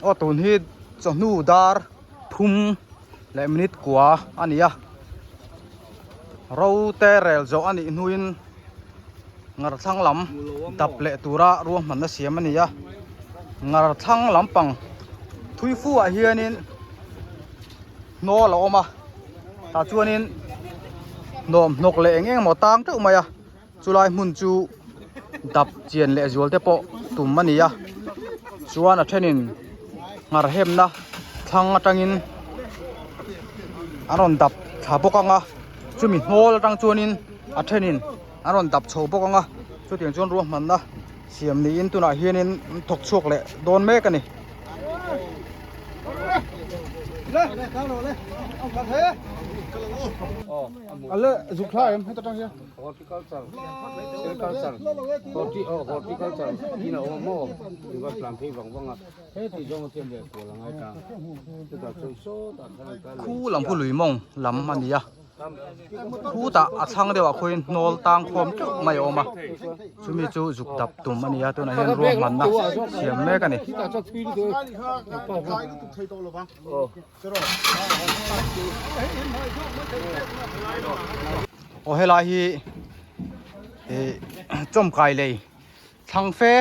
Aw tun hi chawhnu dar thum leh minute kua a ni a ro te rel zawh a nih hnuin ngar thlang lam dap leh tura ruahmanna siam a ni a ngar thlang lampang thui fu ah hianin hnawl a awm a tah chuanin hnawm hnawk leh eng eng emaw tang teuh mai a. Chulai hmun chu dap chian leh zual te pawh tum a ni a chuan a thenin nghar hemna thlang atangin an rawn dap thla bawk ang a chumi hnawl atang chuanin a thenin an rawn dap chho bawk ang a chutiang chuan ruahmanna siam niin tunah hianin an thawk chhuak leh dawn mek a ni. Horticulture, Sericulture, Horti oh Horticulture in a awm maw in va tlan phei vang vang a heti zawng a chen leh kual a ngai ta chutah chuan sawtah khan an kal Khu lam khu lui mawng lam a ni a khutah a thlang deuh ah khuain hnawl tang khawm teuh mai a awm a chumi chu zuk dap tum a ni a tunah hian ruahmanna siam mek a ni. Aw helai hi ih chawmkai lei thlang fe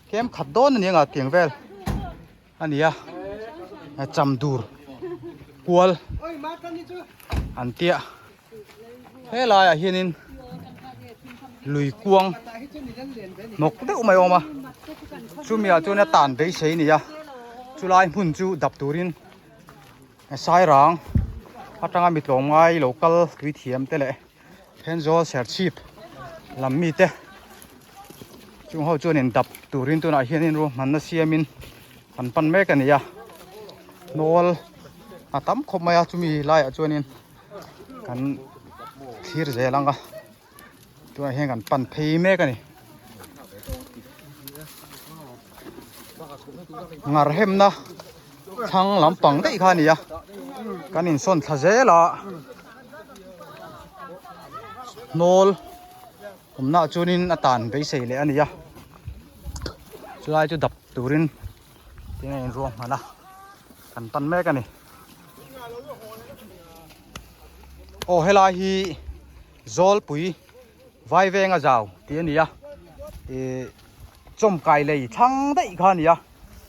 tlem khat dawn a ni ang a tiang vel a ni a cham dur kual an tia helai ah hianin lui kuang hnawk deuh mai a awm a chumi ah chuan a tan beisei a ni a chulai hmun chu dap turin sairang atanga mi tlawmngai lo kal tui thiam te leh Thenzawl serchhip lam mite chung ho chuan in dap turin tunah hianin ruahmanna siamin an pan mek a ni a hnawl a tam khawp mai a chumi laiah chuanin kan thlir zel ang a tunah hian kan pan phei mek a ni ngar hemna thlang lampang daih kha a ni a kan insawn thla zel a hnawl awmna ah chuanin a tan beisei leh a ni a chulai chu dap turin tin a inruahman a kan pan mek a ni aw helai hi zawlpui vaivenga zau tih a ni a ih chawmkai lei thlang daih kha a ni a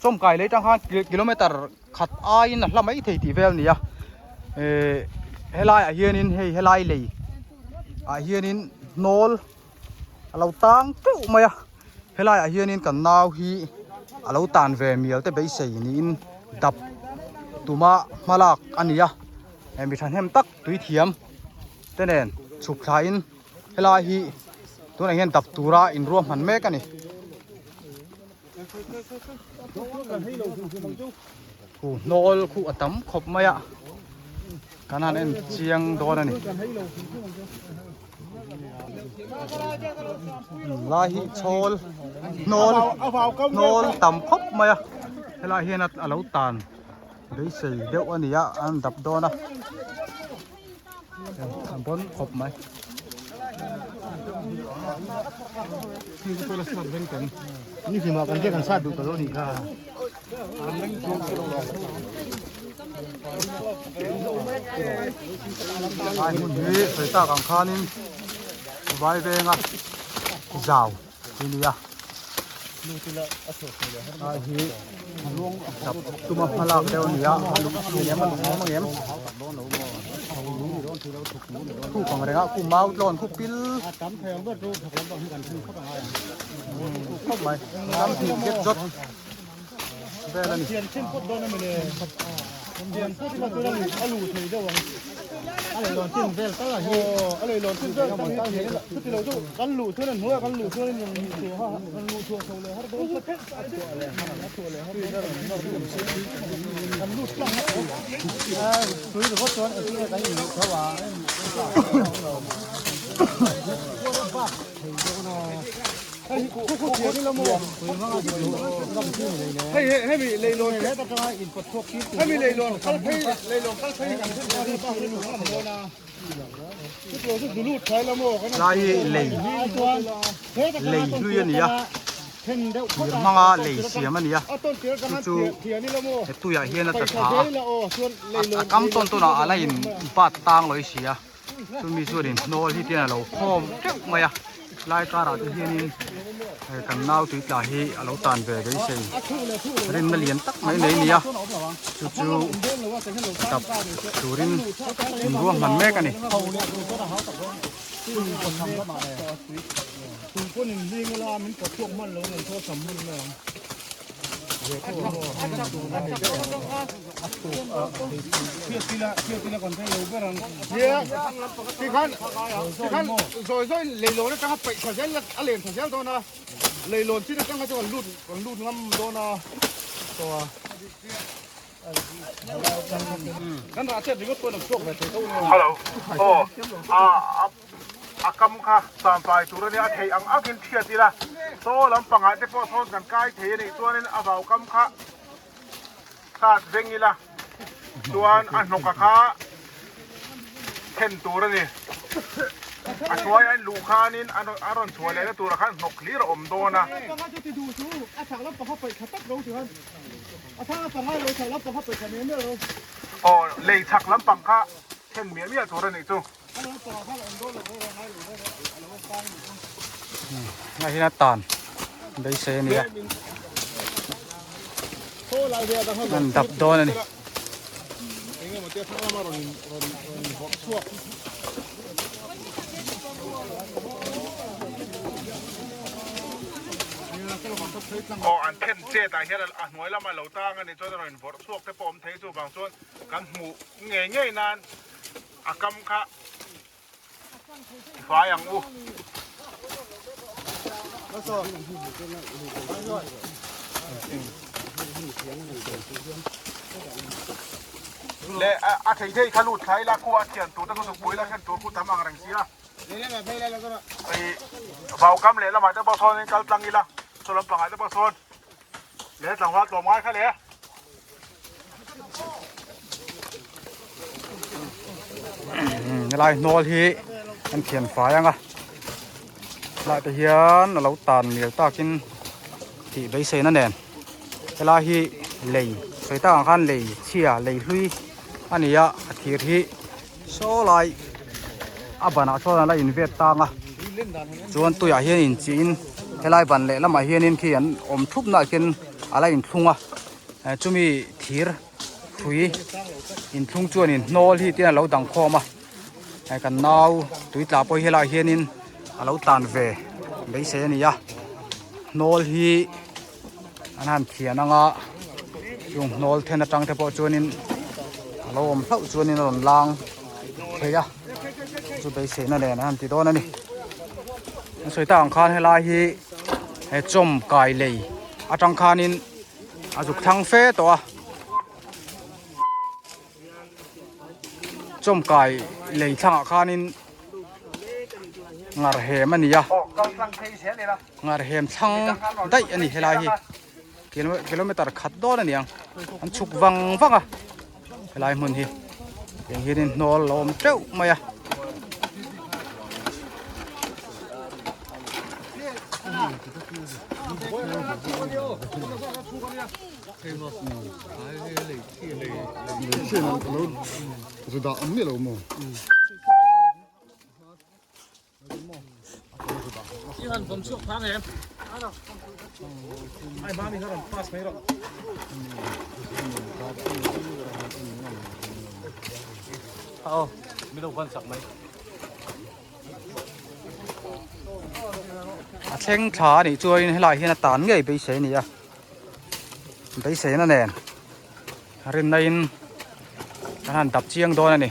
chawmkai lei tang khan kilometer khat aiin a hla mai thei tih vel a ni a ih helai ah hianin hei helai lei ah hianin hnawl a lo tang teuh mai a helai ah hianin kan nau hi a lo tan ve mial te beisei niin dap tuma hmalak a ni a mi thahnem tak tui thiam te nen chhuk thla in helai hi tunah hian dap tura inruahman mek a ni. Khu hnawl khu a tam khawp mai a kan han en chiang dawn a ni lai hi chhawl hnawl hnawl tam khawp mai a helai hian a lo tan beisei deuh a ni a an dap dawn a. A bawn khawp mai. Ni hlimah kan kan sat duh ta lo nih kha. Lai hmun hi sawi tak ang khanin vai venga zau hi nia. Lai hi dap tuma hmalak deuh a ni a a lung chi lem a lung awm ang em khu pang rengah khu mau tlawn khu pil khawp mai tam thih zet zawt vel a ni. Lai hi lei lei hlui a ni a. Thir hmanga lei siam a ni a, chu chu he tuiah hian a tla thla a, a kam tawn tawn ah a la in bat tang lawi si a, chumi chuanin hnawl hi tian a lo khawm teuh mai a, lai karah te hianin kan nau tui tla hi a lo tan ve beisei rinna lian tak mai nei a ni a, chu chu tap turin in ruahman mek a ni. Hello aw a a kam kha sanfai tur ania a theih ang angin thiat ila saw lampangah te pawh sawn kan kai thei anih chuanin a vau kam kha sat veng ila chuan a hnawka kha then tur ani a hnuai a luh khanin a rawn chhuah lehna turah khan hnawk hlir a awm dawn a. Aw lei chhak lampang kha then miah miah tur anih chu. Hei hian a tan beisei a ni a an dap dawn a ni. Aw an then chet ah hian a hnuai lamah lo tang a nih chuan a rawn vawrh chhuak te pawh awm thei chuvang chuan kan hmuh ngei ngei nan A kam kha fai ang u. Le a thei thei kha lut thlai la khu a thian tur te khu zukpui la thlen tur khu tam ang reng sia. Ei vau kam leh lamah te pawh sawn in kal tlang ila saw lampangah te pawh sawn le tlangval tlawm ngai kha le. Helai hnawl hi an thian fai ang a helai te hian a lo tan mial takin tih beiseina nen helai hi lei sawi tak ang khan lei chhia lei hlui a ni a a thir hi saw lai a banah chuan a la invet tang a chuan tuiah hian inchiin helai ban lehlamah hianin khi an awm thup naah khian a la inthlung a. Chumi thir hrui inthlung chuanin hnawl hi tian a lo dang khawm a hei kan nau tui tla pawh hi helaiah hianin a lo tlan ve beisei a ni a hnawl hi an han thian anga chung hnawl then atang te pawh chuanin a lo awm hlauh chuanin a rawn lang thei a chu beiseina nen an han ti dawn a ni an sawi tak ang khan helai hi he chawm kai lei atang khanin. A zuk thlang fe tawh a chawmkai lei thlangah khanin ngar hem a ni a ngar hem thlang daih a ni helai hi kilometer khat dawn a ni ang an chhuk vang vang a helai hmun hi tiang hianin hnawl a awm teuh mai a. A thleng thla a nih chuanin helaiah hian a tan ngei beisei a ni a beiseina nen rinna in kan han dap chiang dawn a ni.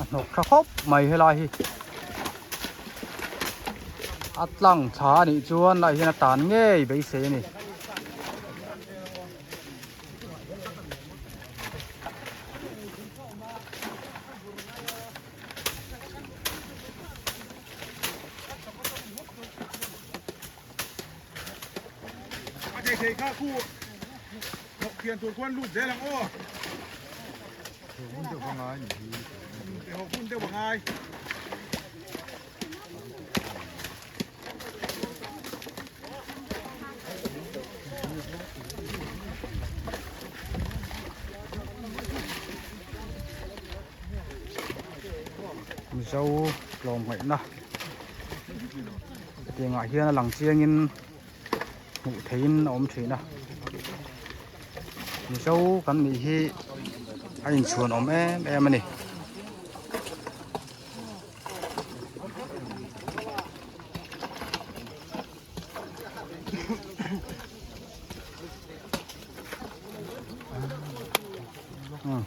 A hnawk tha khawp mai helai hi. A tlang tha a nih chuan lai hian a tan ngei beisei a ni. A thei thei kha khu thawk thian tur khuan lut zel ang aw. Hun deuh a ngai ni hi. Hun deuh a ngai. Mizo tlawmngaihna hetiang ah hian a lang chiangin hmuh theihin a awm thin a Mizo kan nih hi a inchhuan awm em em a ni.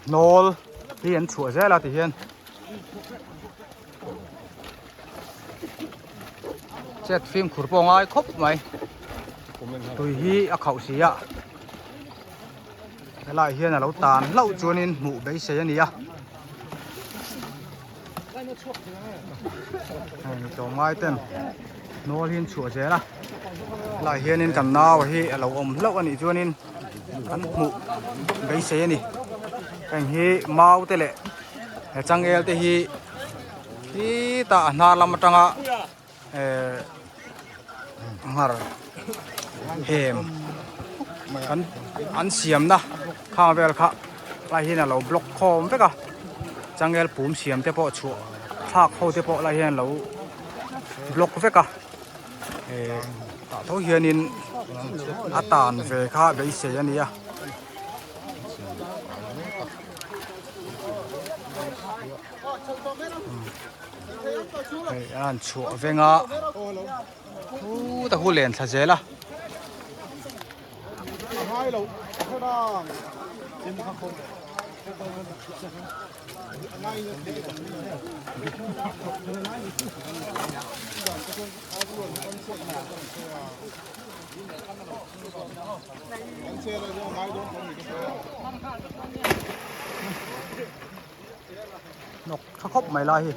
Hnawl hi an chhuah zel a ti hian chet fimkhur pawh a ngai khawp mai tui hi a khauh si a helaiah hian a lo tan hlauh chuanin hmuh beisei a ni a. Heng tlawmngai ten hnual hi an chhuah zel a helaiah hianin kan nau hi a lo awm hlauh a nih chuanin an hmuh beisei a ni heng hi mau te leh he changel te hi khitah a hnar lam atanga ehh nghar hem an an siamna khang vel kha lai hian a lo block khawm vek a changel pum siam te pawh chhuah thlak ho te pawh lai hian a lo block vek a eh tah tho hianin a tan ve kha beisei a ni a. Hei a han chhuah veng a khuta khu len thla zel a. Hnawk tha khawp mai lai hi.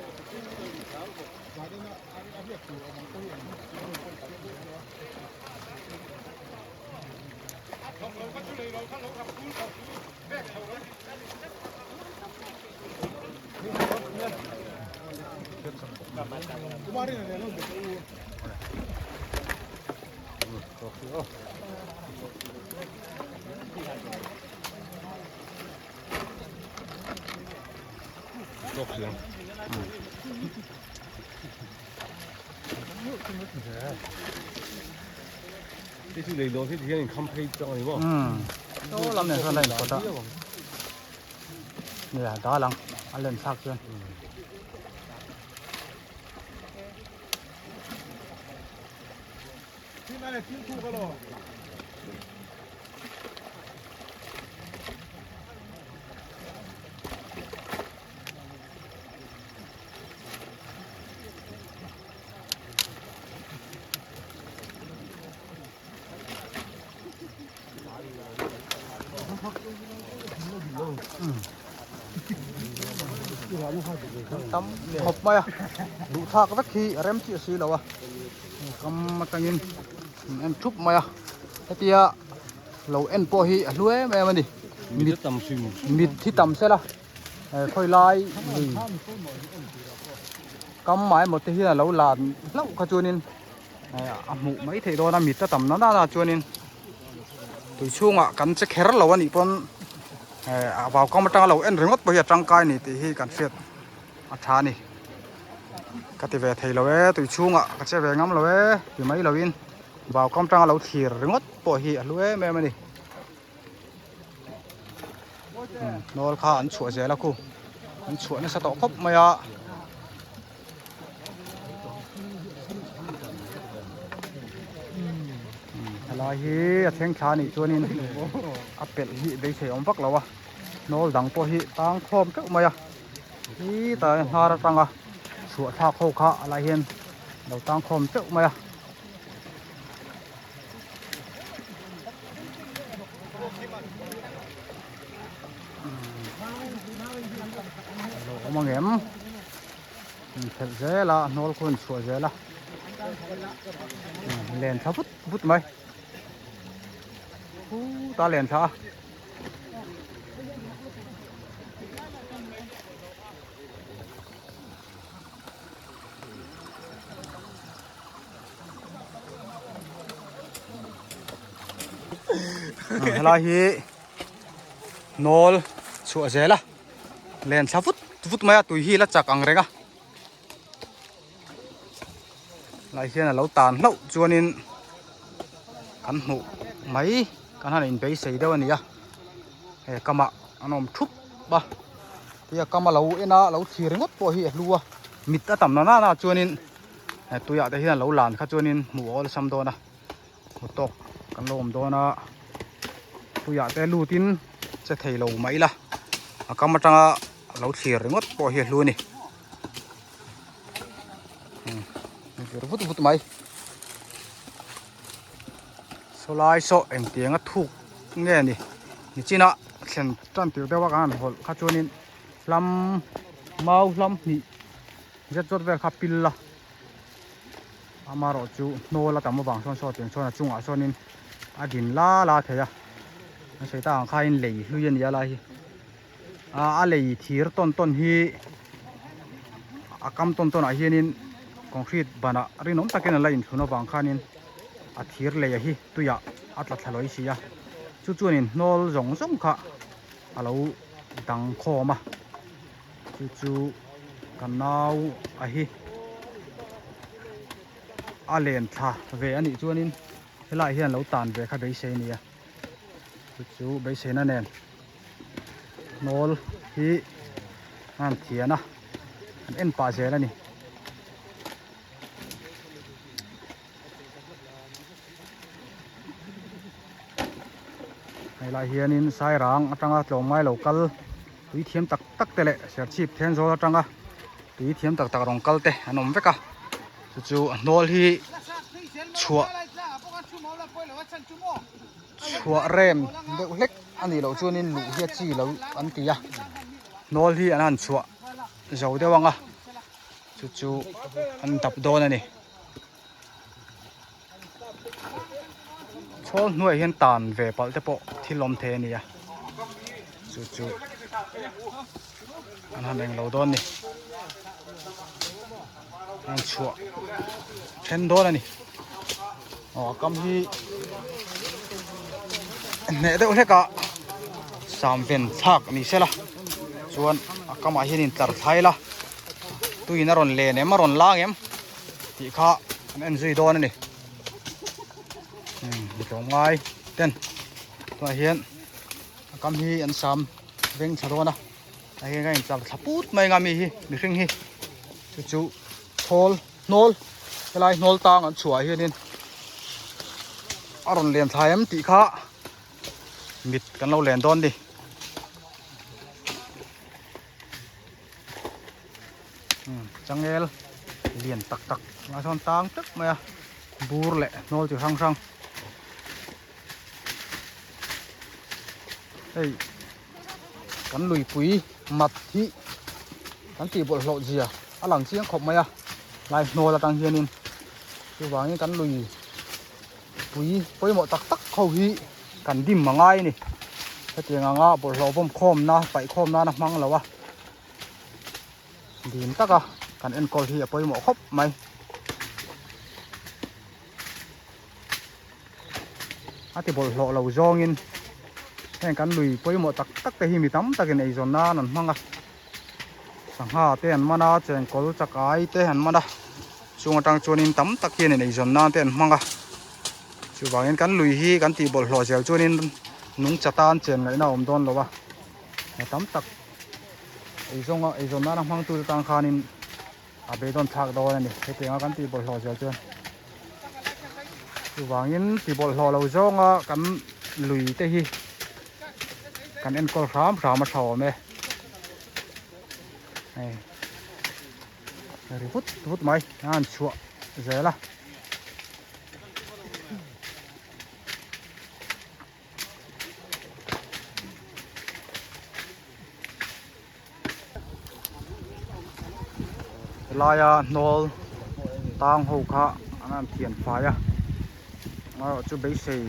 Saw lam nen sawn a inpawt a nia dal ang a len thlak chuan. Tam khawp mai a duh thlak vek hi a rem chiah si lo a kam atangin an en thup mai a hetia lo en pawh hi a hlu em em a ni mit mit hi tam sela khawi lai lui kam mah emaw te hian a lo lan hlauh kha chuanin a hmuh mai theih dawn a mit a tam na na chuanin tui chhungah kan che kher lo a nih pawn a vau kam atanga lo en ringawt pawh hi a tangkai a ni tih hi kan hriat a tha a ni ka ti ve thei lo e tui chhungah ka che ve ngam lo e ti mai lo in vau kam atanga lo thlir ringawt pawh hi a hlu em em a ni hnawl kha an chhuah zel a khu an chhuah nasa tawh khawp mai a. Helai hi a thleng thla anih chuanin a pelh hi beisei awm vak lo a hnawl dang pawh hi tang khawm teuh mai a. Khi tah hian hnar atanga chhuah thlak ho kha a lai hian a lo tang khawm teuh mai a. A lo awm ang em? Inphelh zel a, hnawl khu an chhuah zel a. Len thla vut vut mai. Khutah len thla a. Helai hi nawl chhuah zel a len thla vut vut mai a tui hi la chak ang reng a lai hian a lo tan hlauh chuanin kan hmuh mai kan han inbeisei deuh a ni a he kamah an awm thup a tui a kam a lo en a lo thlir ringawt pawh hi a hlu a mit a tam na nana chuanin he tuiah te hian a lo lan kha chuanin hmuh a awlsam dawn a hmu tawk kan lo awm dawn a tuiah te lutin che thei lo mah ila a kam atanga lo thlir ringawt pawh hi a hlu a ni. Vir vut vut mai sawlai saw engtiang a thuk nge ni nichina thlen tan tir deuh a kan han hawlh kha chuanin hlam mau hlam hnih zet zawt vel kha pil a amaherawh chu hnawl a tam avang sawn saw tiang chuan a chungah sawnin a din la la thei a an sawi tak ang khain lei hlui a ni a lai hi. A lei thir tawn tawn hi a kam tawn tawn ah hianin concrete banah rinawm takin a la inthlun avang khanin a thir lei a hi tuiah a tla thla lawi si a chu chuanin hnawl zawng zawng kha a lo dang khawm a chu chu ka nau a hi a len thla ve a nih chuanin helaiah hian lo tan ve kha beisei a ni a chu chu beiseina nen. Hnawl hi a han thian a an en pah zel a ni. Helai hianin sairang atanga tlawmngai lo kal tui thiam tak tak te leh serchhip thenzawl atanga tui thiam tak tak rawn kal te an awm vek a chu chu a hnawl hi chhuah chhuah rem deuh hlek a nih loh chuanin luh hi a chi lo an ti a hnawl hi an han chhuah zo deuh ang a chu chu an dap dawn a ni chhawl hnuaiah hian tan ve palh te pawh thil awm thei a ni a chu chu an han englo dawn a ni an chhuah then dawn a ni aw a kam hi hneh deuh hlek a sam ven thlak ni sela chuan a kamah hian in tlar thlai la tuiin a rawn len em a rawn lang em tih kha an en zui dawn a ni mi tlawmngai ten tunah hian a kam hi an sam veng thla dawn a a hian a intlar thla put mai anga mi hi mihring hi chu chu chhawl hnawl helai hnawl tang an chhuah hianin a rawn len thlai em tih kha mit kan lo len dawn ni. Changel lian tak tak a sawn tang teuh mai a bur leh hnawl chi hrang hrang hei kan luipui mat hi kan tih bawlhhlawh zia a lang chiang khawp mai a lai hnawl atang hianin chuvangin kan lui pui pawimawh tak tak ho hi kan dim a ngai a ni hetiang anga bawlhhlawh vawm khawmna paih khawm nana hmang lo a dim taka kan enkawl hi a pawimawh khawp mai. A ti bawlhhlawh lo zawngin heng kan lui pawimawh tak tak te hi mi tam takin eizawn nan an hmang a sangha te an man a chengkawl chakai te an man a chung atang chuanin tam tak hian in eizawn nan te an hmang a chuvangin kan lui hi kan tih bawlhhlawh zel chuanin nungcha tan chen ngaihna a awm dawn lo a mi tam tak eizawnga eizawn nana hmang tu te tan khanin a beidawn thlak dawn a ni hetianga kan tih bawlhhlawh zel chuan chuvangin ti bawlhhlawh lo zawnga kan lui te hi kan enkawl hram hram a tha awm e. Hei ri vut vut mai a han chhuah zel a. Helaia hnawl tang ho kha an han thian fai a amaherawh chu beisei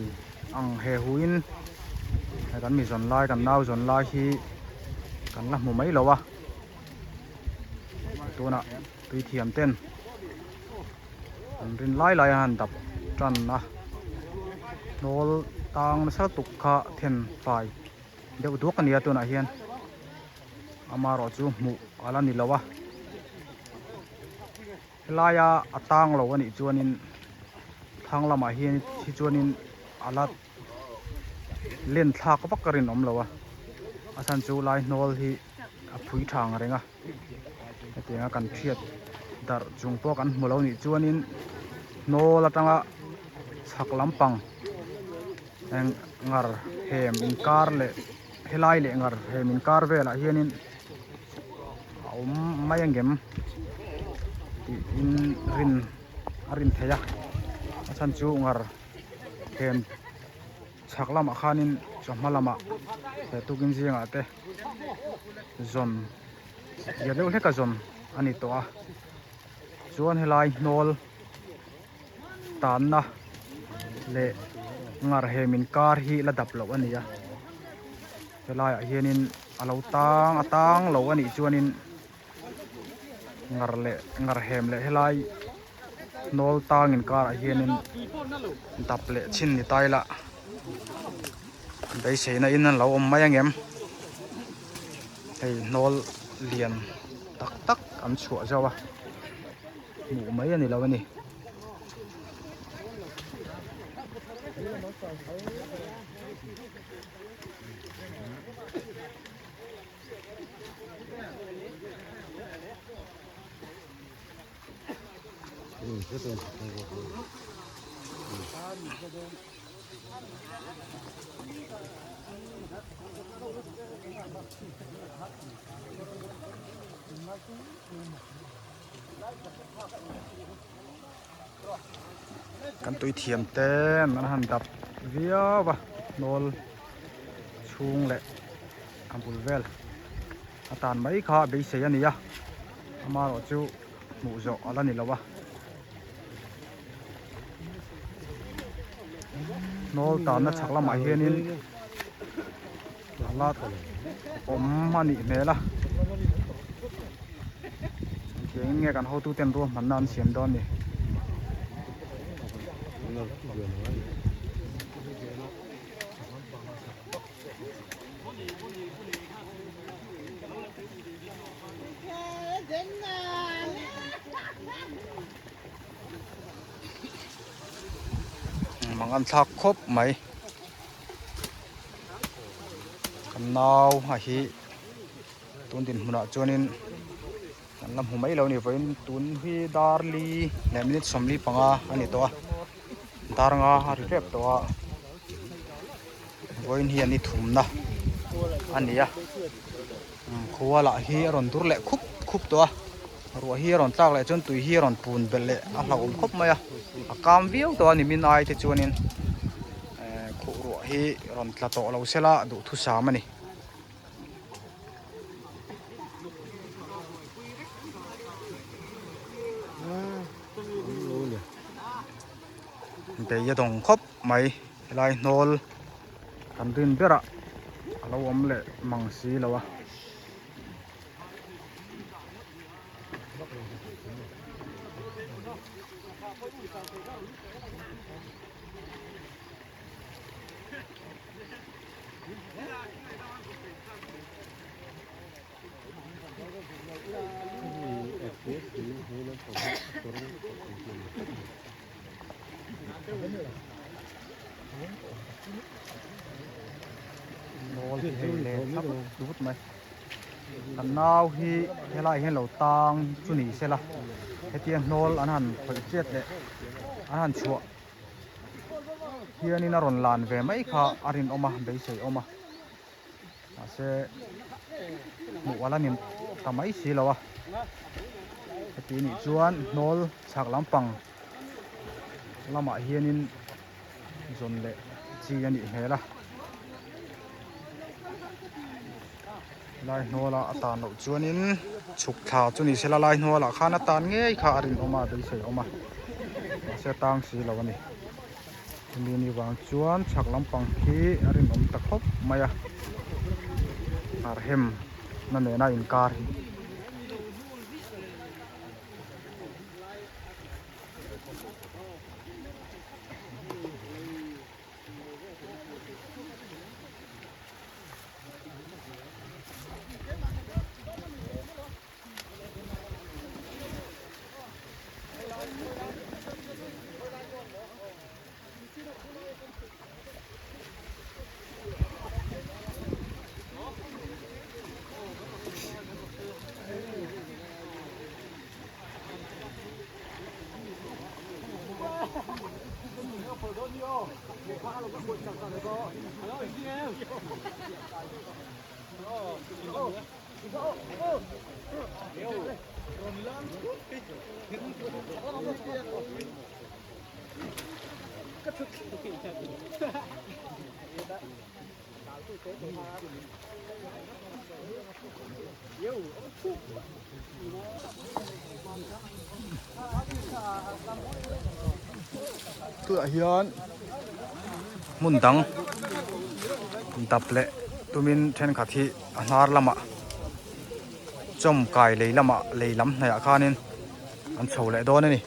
ang he huin hei kan mi zawn lai kan nau zawn lai hi kan la hmu mai lo a tunah tui thiam ten an rin lai lai a han dap tan a hnawl tang nasa lutuk kha then fai deuh duak a ni a tunah hian amaherawh chu hmuh a la ni lo a helaia a tang lo a nih chuanin thlang lamah hian hi chuanin a la len thlak vak a rinawm lo a a chhan chu lai hnawl hi a phui tha ang reng a hetianga kan hriat darh chung pawh kan hmu lo nih chuanin hnawl atanga chhak lampang eng ngar hem inkar leh helai leh ngar hem inkar velah hianin a awm mai angem tiin rin a rin theih a a chhan chu ngar hem chhak lamah khanin chawhma lamah he tukin zingah te zawn zia deuh hlek a zawn a ni tawh a chuan helai hnawl tanna leh ngar hem inkar hi la dap loh a ni a helaiah hianin a lo tang a tang lo a nih chuanin ngar leh ngar hem leh helai hnawl tang inkarah hianin dap leh chhin ni ta ila beiseina in an lo awm mai angem hei hnawl lian tak tak an chhuah zauh a. Hmuh mai a ni lo a ni. Kan tui thiam te an han dap viau a hnawl chhung leh a bul vel a tan mai kha beisei a ni a amaherawh chu hmuh zawh a la ni lo a hnawl tanna chhak lamah hianin a la awm a nih hmel a engtiangin nge kan hotu ten ruahmanna an siam dawn ni. Mang an thlak khawp mai. Kan nau a hi tun dinhmunah chuanin kan la hmu mai lo a ni vawiin tun hi dar li leh minute 45 a ni tawh a dar nga a ri tep tawh a vawiin hi an ni thumna a ni a khua lah hi a rawn dur leh khup khup tawh a ruah hi a rawn tlak leh chuan tui hi a rawn pun belh leh a hlauhawm khawp mai a a kam viau tawh a ni min ai te chuanin ehh khuh ruah hi rawn tla tawh lo sela duhthusam a ni. Bei a dawng khawp mai helai hnawl kan rin berah a lo awm leh mang si lo a. Nawl hi hei leh thlap vut mai kan nau hi helai hian lo tang chu ni sela hetia hnawl an han khawih chiat leh an han chhuah hianin a rawn lan ve mai kha a rinawm a beisei awm a mahse. Hmuh a la ni ta mai si lo a. Heti nih chuan hnawl chhak lampang lamah hianin zawn leh chi a nih hmel a. Lai hnuala a tan loh chuanin chhuk thla chu ni sela lai hnualah khan a tan ngei kha a rinawm a beisei awm a mahse a tang si lo a ni chumi ni vang chuan chhak lampang khi a rinawm ta khawp mai a hnarhem na nena inkar hi. Tunah hian hmun dang dap leh tumin thenkhat hi a hnar lamah chawm kai lei lamah lei lam hnaihah khanin an chho leh dawn a ni.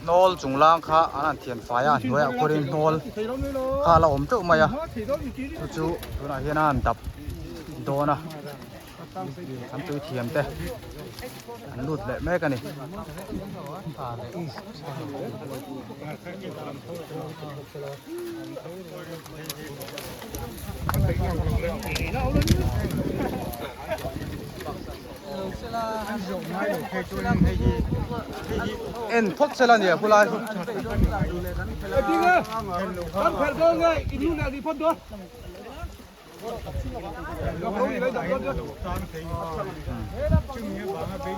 Hnawl chung lang kha an han thian fai a a hnuaiah khuanin hnawl kha a la awm teuh mai a chu chu tunah hian a han dap dawn a. An tui thiam te an lut leh mek a ni. En phawt sela nia khulai.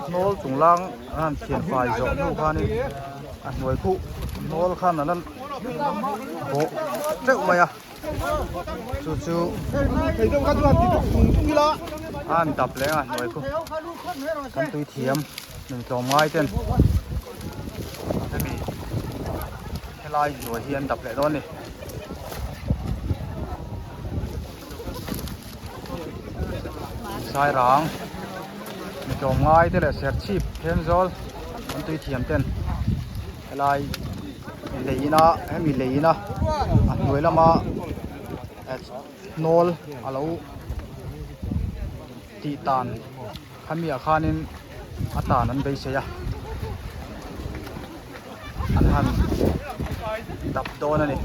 Hnawl chung lang an han thian fai zawh hnu khanin a hnuai khuh hnawl khan an la bawh teuh mai a chu chu a han dap leh a hnuai khu kan tui thiam nun tlawm ngai ten hemi helai hnuai hi an dap leh dawn a ni. Sairang mi tlawmngai te leh serchhip Thenzawl an tui thiam ten helai Leina hemi leina a hnuai lama hnawl a lo tih tan khami ah khanin a tan an beisei a an han dap dawn a ni.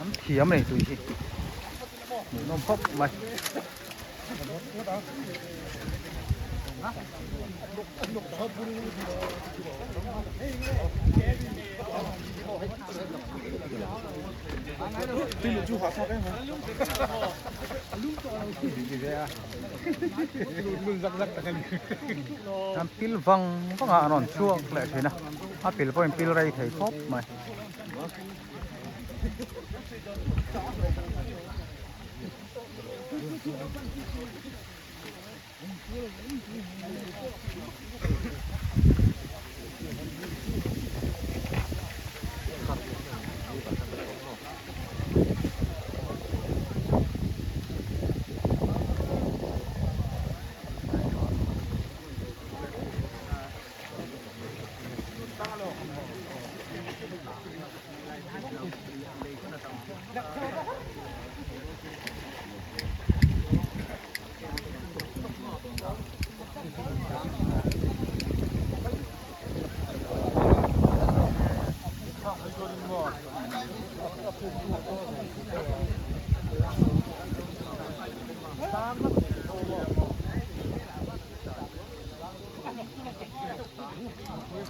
An thiam a ni tui hi hmuhnawm khawp mai. An pil vang vang a an rawn chhuak leh thin a a pil pawhin pil rei thei khawp mai.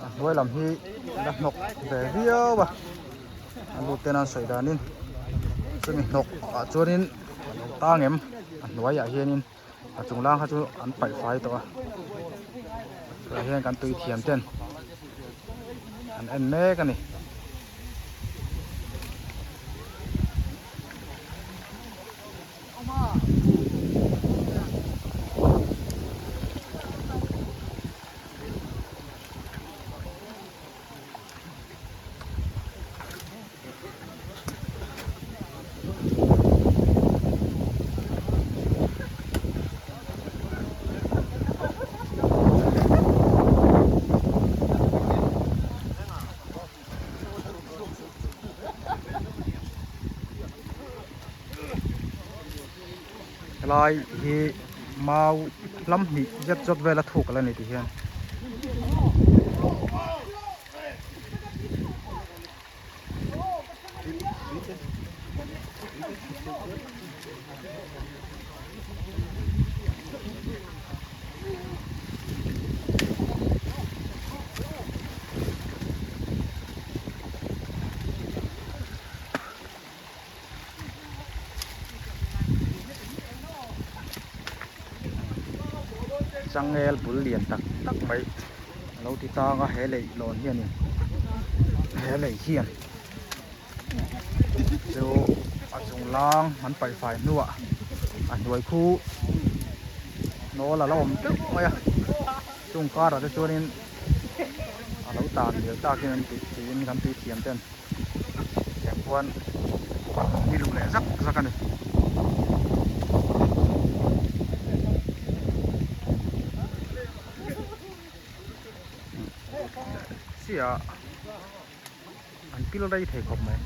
A hnuai lam hi la hnawk ve viau a a lut ten an sawi danin chumi hnawk ah chuanin a lo tang em a hnuaiah hianin a chung lang kha chu an paih fai tawh a tah hian kan tui thiam ten an en mek a ni. Helai hi mau hlam hnih zet zawt vel a thuk ala ni ti hian. Changel bul lian tak tak mai a lo ti tang a he lei lawn hianin he lei hian chu a chung lang an paih fai hnuah a hnuai khu nawl a la awm teuh mai a chung karah te chuanin a lo tan liau takin an tih tiin kan tui thiam ten tiang khuan ni luh leh zak zak a ni. Chiah an pil rei thei khawp mai.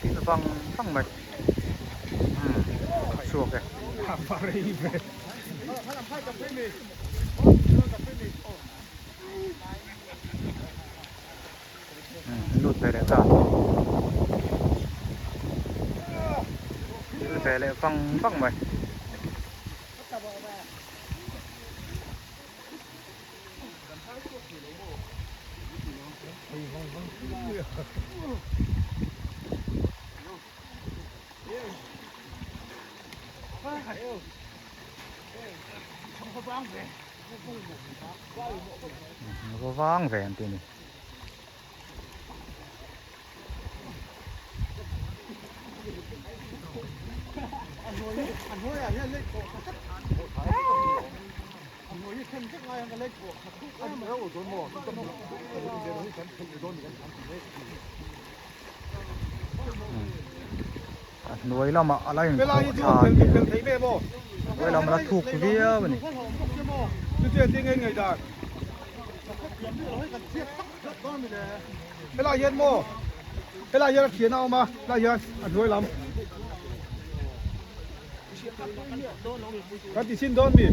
Pil vang vang mai. Umm chhuak e. Lut ve leh ta thil ve leh vang vang mai. Va vang ve an ti a ni. A hnuai lamah a la inkhawh thla a ni a hnuai lam a la thuk viau a ni. Helai hian maw helai hian a thian a awm a helai hian a hnuai lam kan ti chhin dawn mi.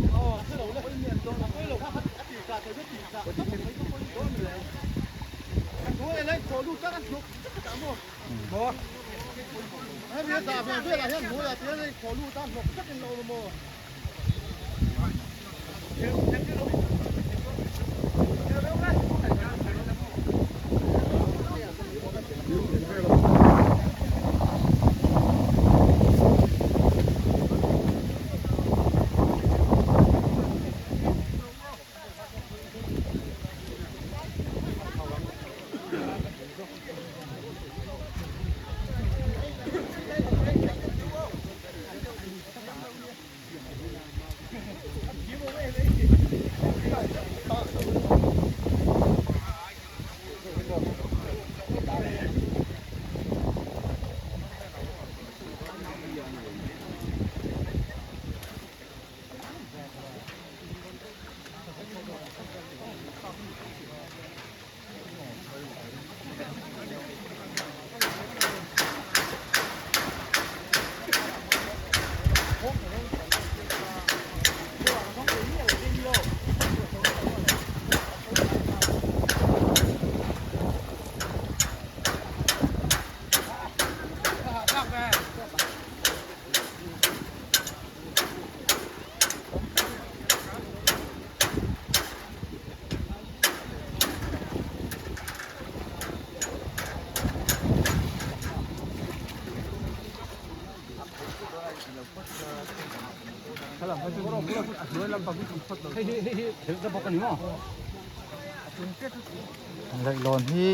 Leihlawn hi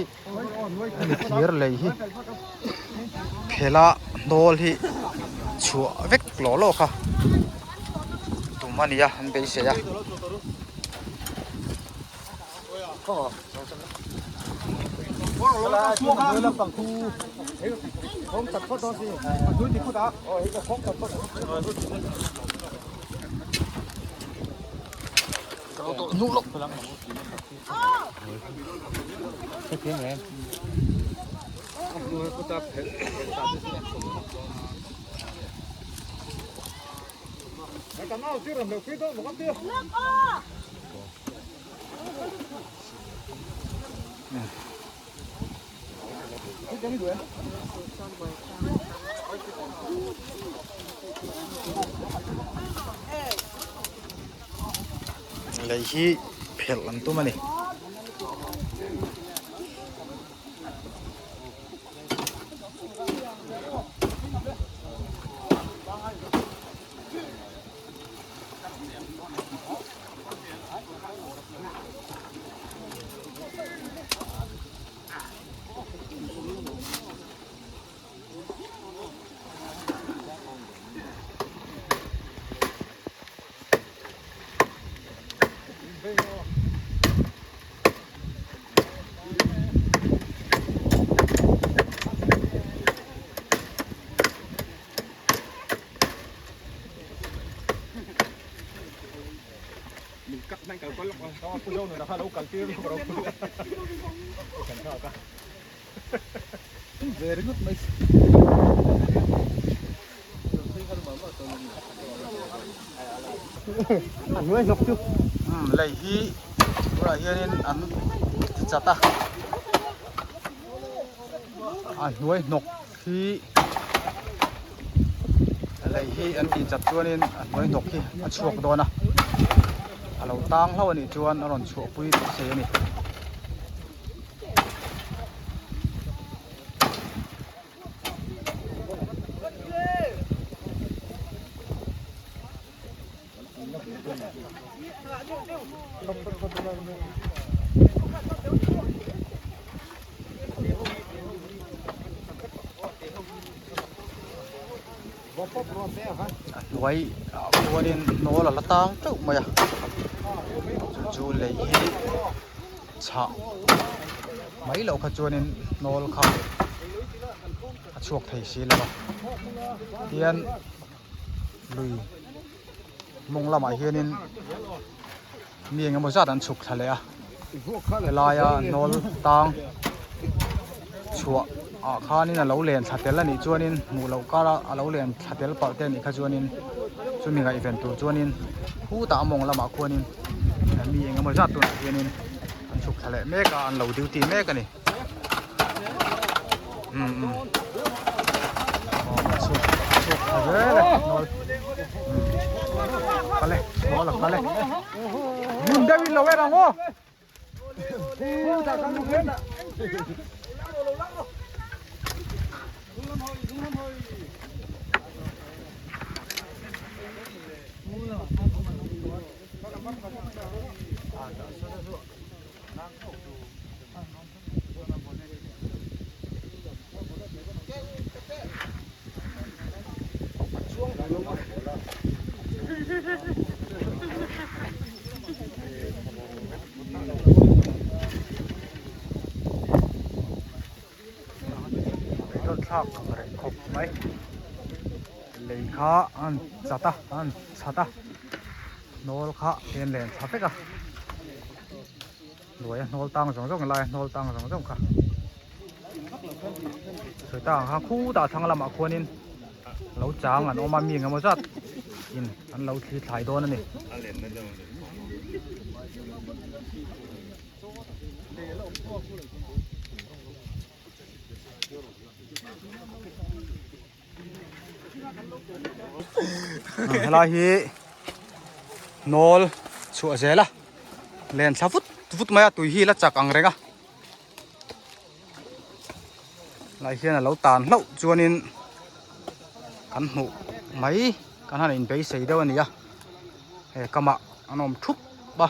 hemi thir lei hi phela hnawl hi chhuah vek lawh lawh kha tum a ni a an beisei a. Lei hi phelh an tum a ni. Lei hi tunah hianin an ti chat a a hnuai hnawk hi lei hi an tih chat chuanin a hnuai hnawk hi a chhuak dawn a a lo tang hlauh a nih chuan a rawn chhuahpui thei a ni. A hnuai ah khuanin hnawl a la tang teuh mai a chu chu lei hi chhah mai loh kha chuanin hnawl kha a chhuak thei si lo a tian lui mawng lamah hianin mi eng emaw zat an chhuk thla leh a helaia hnawl tang chhuah ah khanin a lo len thla tel a nih chuanin hmuh loh kara a lo len thla tel palh te a nih kha chuanin chumi ngaihven tur chuanin khutah a mawng lamah khuanin mi eng emaw zat tunah hianin an chhuk thla leh mek a an lo duty mek a ni. Um um aw a chhuak a chhuak thla zel e hnawl um kal e hnawl a kal e ngun deuh in lo en ang aw. Thlak reng khawp mai lei kha an chat a an chhat a hnawl kha len len thla vek a. Hnuai a hnawl tang zawng zawng lai a hnawl tang zawng zawng kha sawi ta ang kha khutah thlang lamah khuanin lo chang an awm a mi engemaw zat in an lo thli thlai dawn a ni. Helai hi nawl chhuah zel a len thla vut vut mai a tui hi la chak ang reng a lai hian a lo tan hlauh chuanin kan hmuh mai kan han inbeisei deuh a ni a he kamah an awm thup a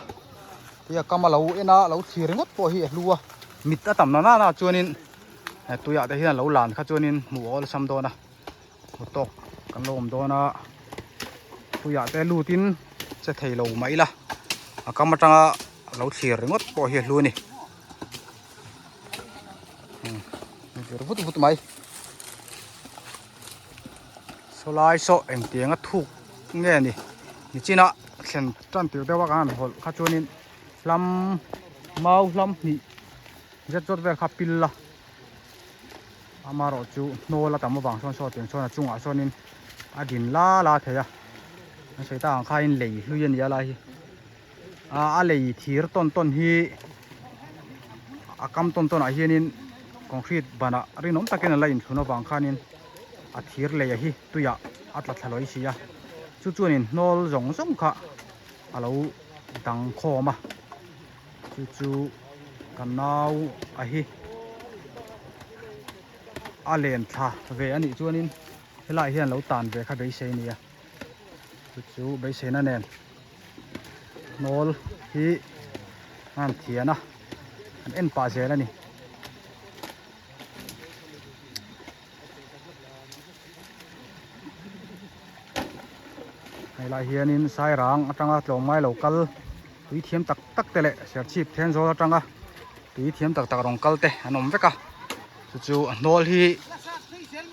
tia kam a lo en a lo thlir ringawt pawh hi a hlu a mit a tam na nana chuanin. He tuiah te hian lo lan kha chuanin hmuh a awlsam dawn a hmu tawk kan lo awm dawn a tuiah te lutin che thei lo mah ila a kam atanga lo thlir ringawt pawh hi a hlu a ni vir vut vut mai sawlai saw engtianga thuk nge ni nichina thlen tan tir deuh a kan han hawlh kha chuanin hlam mau hlam hnih. Zet zawt vel kha pil la amarawh chu hnawl a tam avang sawn saw tiang chuan a chungah sawnin a din la la thei a an sawi tak ang khain lei hlui a ni a lai hi a a lei thir tawn tawn hi a kam tawn tawn ah hianin concrete banah rinawm takin a la inthlun avang khanin a thir lei a hi tuiah a tla thla lawi si a chu chuanin hnawl zawng zawng kha a lo dang khawm a. Chu chu ka nau a hi a len thla ve a nih chuanin helaiah hian lo tan ve kha beisei a ni a chu chu beiseina nen hnawl hi a han thian a an en pah zel a ni. Helaiah hianin sairang atanga tlawmngai lo kal tui thiam tak tak te leh serchhip thenzawl atanga tui thiam tak tak rawn kal te an awm vek a chu chu a hnawl hi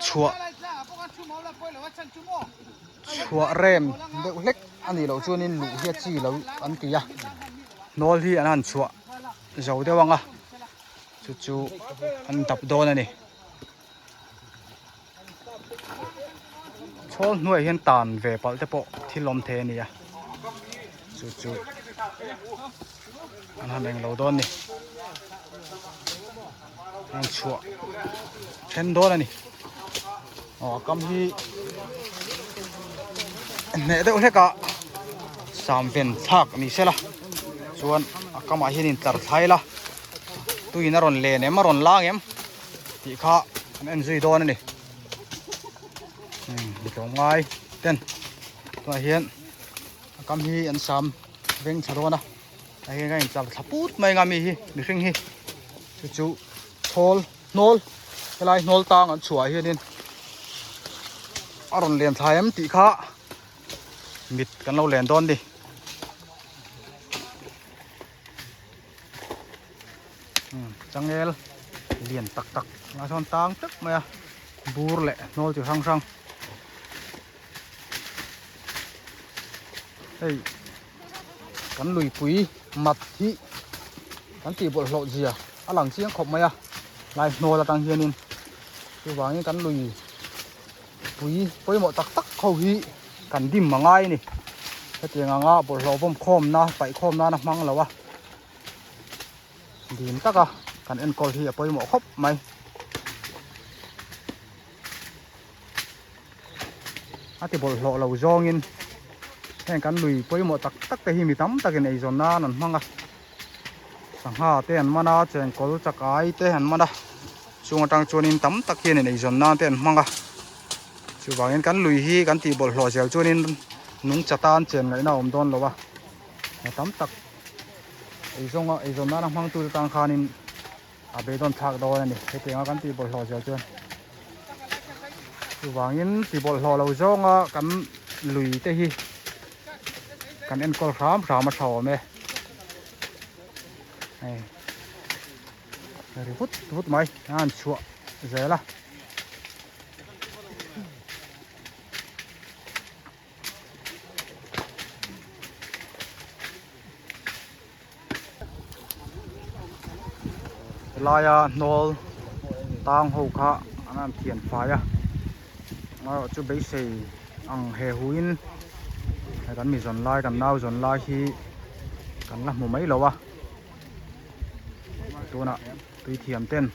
chhuah chhuah rem deuh hlek a nih loh chuanin luh hi a chi lo an ti a hnawl hi an han chhuah zo deuh ang a chu chu an dap dawn a ni. Chhawl hnuaiah hian tan ve palh te pawh thil awm thei a ni a chu chu an han englo dawn a ni an chhuah then dawn a ni aw a kam hi hneh deuh hlek a sam ven thlak ni sela chuan a kamah hian in tlar thlai la tuiin a rawn len em a rawn lang em. Tih kha an en zui dawn a ni mi tlawmngai ten tunah hian a kam hi an sam veng thla dawn a a hian a intlar thla put mai anga mi hi mihring hi chu chu chhawl hnawl helai hnawl tang an chhuah hianin a. a rawn len thlai em tih kha mit kan lo len dawn ni. Changel lian tak tak a sawn tang teuh mai a bur leh hnawl chi hrang hrang hei kan luipui mat hi kan tih bawlhhlawh zia a lang chiang khawp mai a lai hnawl atang hianin chuvangin kan lui pui pawimawh tak tak ho hi kan dim a ngai a ni hetiang anga bawlhhlawh vawm khawmna paih khawm nana hmang lo a dim taka kan enkawl hi a pawimawh khawp mai. A ti bawlhhlawh lo zawngin heng kan lui pawimawh tak tak te hi mi tam takin eizawn nan an hmang a sangha te an man a chengkawl chakai te an man a chung atang chuanin tam tak hianin eizawn nan te an hmang a chuvangin kan lui hi kan tih bawlhhlawh zel chuanin nungcha tan chen ngaihna a awm dawn lo a tam tak eizawnga eizawn nana hmang tu te tan khanin a beidawn thlak dawn a ni hetianga kan tih bawlhhlawh zel chuan chuvangin ti bawlhhlawh lo zawnga kan lui te hi kan enkawl hram hram a tha awm e hei ri vut vut mai a han chhuah zel a. Helaia hnawl tang ho kha an han thian fai a amaherawh chu beisei ang he huin he kan mi zawn lai kan nau zawn lai hi kan la hmu mai lo a tunah tui thiam ten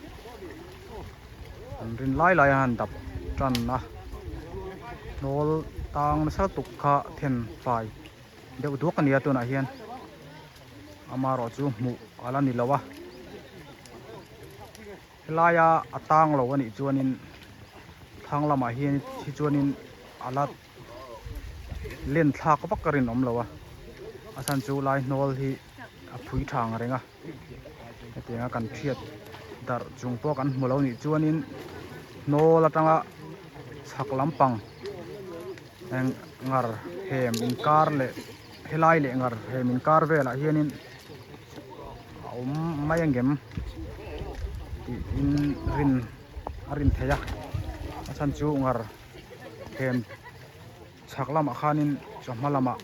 an rin lai lai a han dap tan a hnawl tang nasa lutuk kha then fai deuh duak a ni a tunah hian amaherawh chu hmuh a la ni lo a helaia a tang lo a nih chuanin thlang lamah hian hi chuanin a la len thlak vak a rinawm lo a a chhan chu lai hnawl hi a phui tha ang reng a hetianga kan hriat darh chung pawh kan hmu lo nih chuanin hnawl atanga chhak lampang eng ngar hem inkar leh helai leh ngar hem inkar velah hianin a awm mai angem tiin rin a rin theih a a chhan chu ngar hem chhak lamah khanin chawhma lamah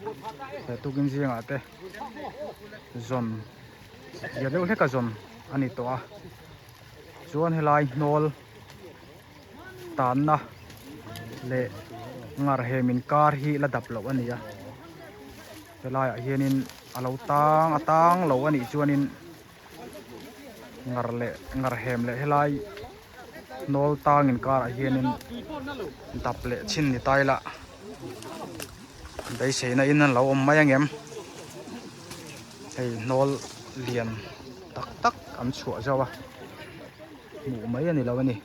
he tukin zingah te zawn zia deuh hlek a zawn a ni tawh a chuan helai hnawl tanna leh ngar hem inkar hi la dap loh a ni a helaiah hianin a lo tang a tang lo a nih chuanin ngar leh ngar hem leh helai hnawl tang inkarah hianin dap leh chhin ni ta ila beiseina in an lo awm mai angem hei hnawl lian tak tak an chhuah zauh a hmuh mai a ni lo a ni.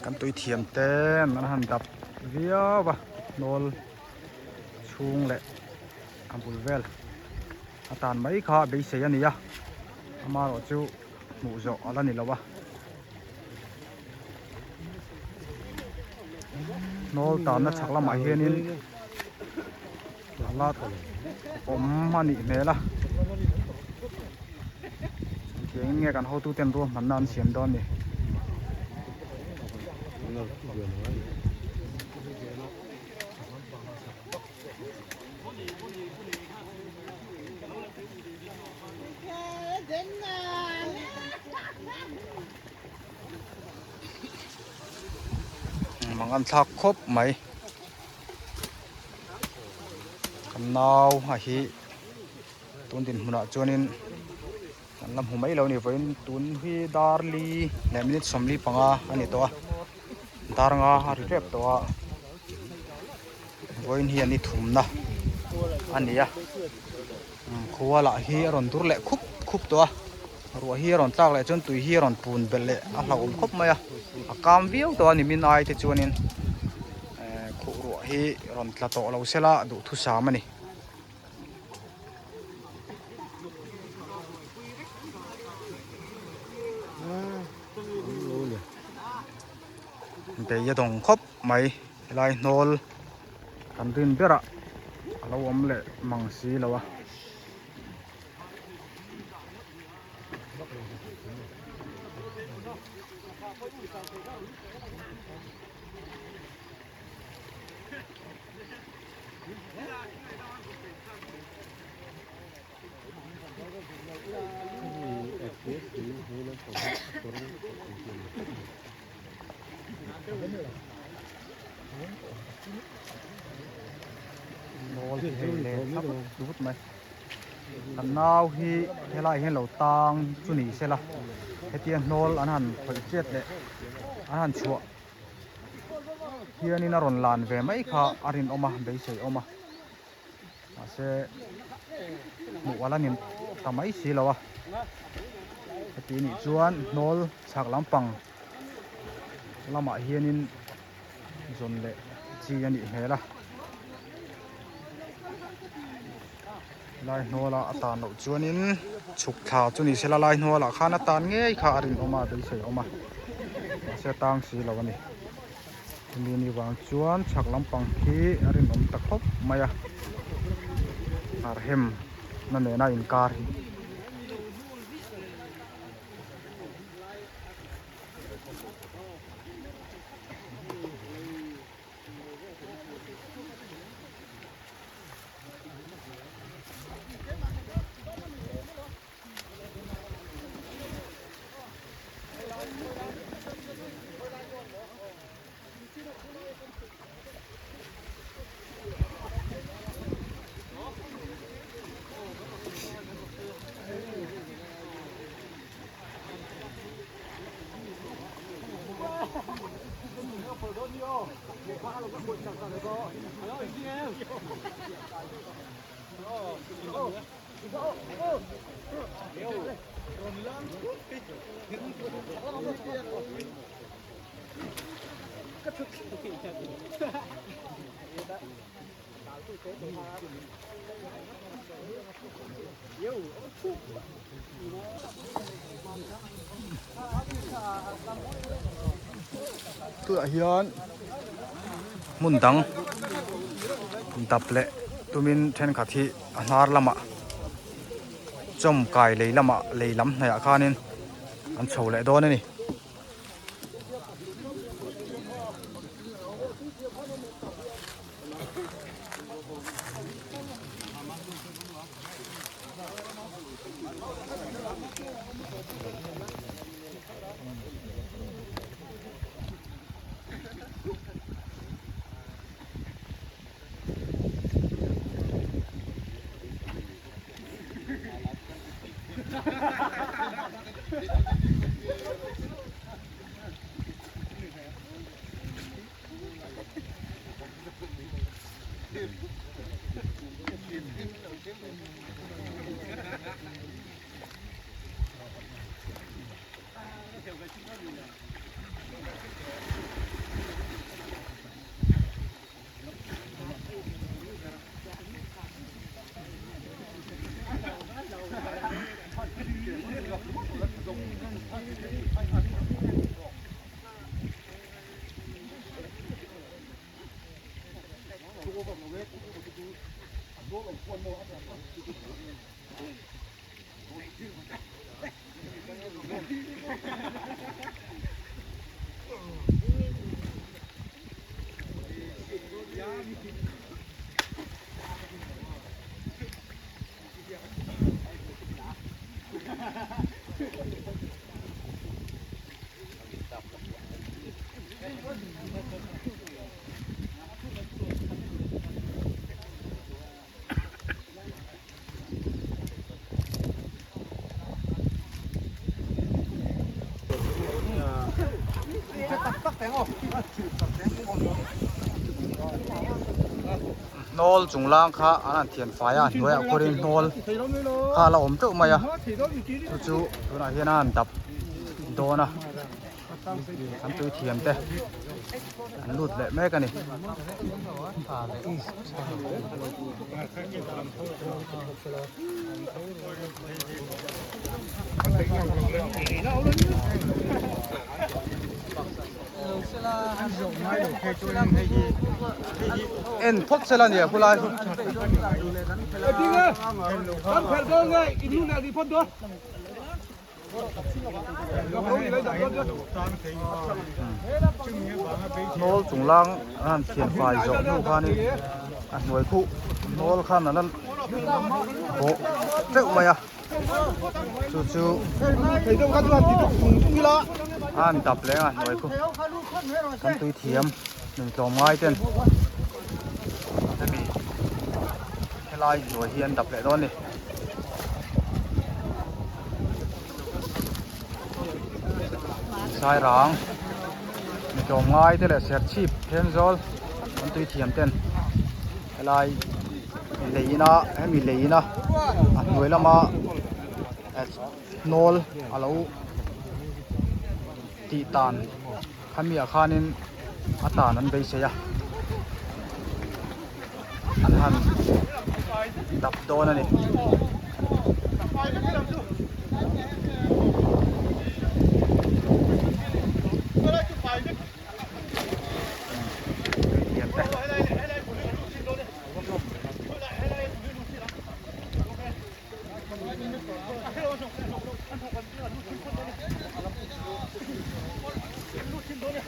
Kan tui thiam te an han dap viau a hnawl chhung leh a bul vel a tan mai kha beisei a ni a amaherawh chu hmuh zawh a la ni lo a hnawl tanna chhak lamah hianin a la awm a nih hmel a engtiangin nge kan hotu ten ruahmanna an siam dawn ni. Mang an thlak khawp mai. Kan nau a hi tun dinhmunah chuanin kan la hmu mai lo a ni vawiin tun hi dar li leh minute 45 a ni tawh a. Dar nga a ri tep tawh a vawiin hi an i thumna a ni a khua lah hi a rawn dur leh khup khup tawh a ruah hi a rawn tlak leh chuan tui hi a rawn pun belh leh a hlauhawm khawp mai a a kam viau tawh a nimin ai te chuanin ehh khuh ruah hi rawn tla tawh lo sela duhthusam a ni. Bei a dawng khawp mai helai hnawl kan rin berah a lo awm leh mang si lo a. Kan nau hi helai hian lo tang chu ni sela hetia hnawl an han khawih chiat leh an han chhuah hianin a rawn lan ve mai kha a rinawm a beisei awm a mahse hmuh ala ni ta mai si lo a heti nih chuan hnawl chhak lampang lamah hianin zawn leh chi a nih hmel a lai hnual a tan loh chuanin chhuk thla chu ni sela lai hnual ah khan a tan ngei kha a rinawm a beisei awm a mahse a tang si lo a ni chumi ni vang chuan chhak lampang khi a rinawm ta khawp mai a arhem na nena inkar hi. Tunah hian hmun dang dap leh tumin thenkhat hi a hnar lamah chawm kai lei lamah lei lam hnaih ah khanin an chho leh dawn a ni. Hnawl chung lang kha an han thian fai a a hnuaiah khuarin hnawl kha a la awm teuh mai a chu chu tunah hian a han dap dawn a an tui thiam te an lut leh mek a ni. En phawt sela nia khulai chu. Hnawl chung lang an han thian fai zawh hnu khanin a hnuai khuh hnawl khan an la bawh teuh mai a chu chu a han dap leh a hnuai khu kan tui thiam nun tlawm ngai ten hemi helai hnuai hi an dap leh dawn a ni. Sairang mi tlawm ngai te leh serchhip Thenzawl an tui thiam ten helai lei ina hemi lei ina a hnuai lama hnawl a lo tih tan khami ah khanin a tan an beisei a an han dap dawn a ni.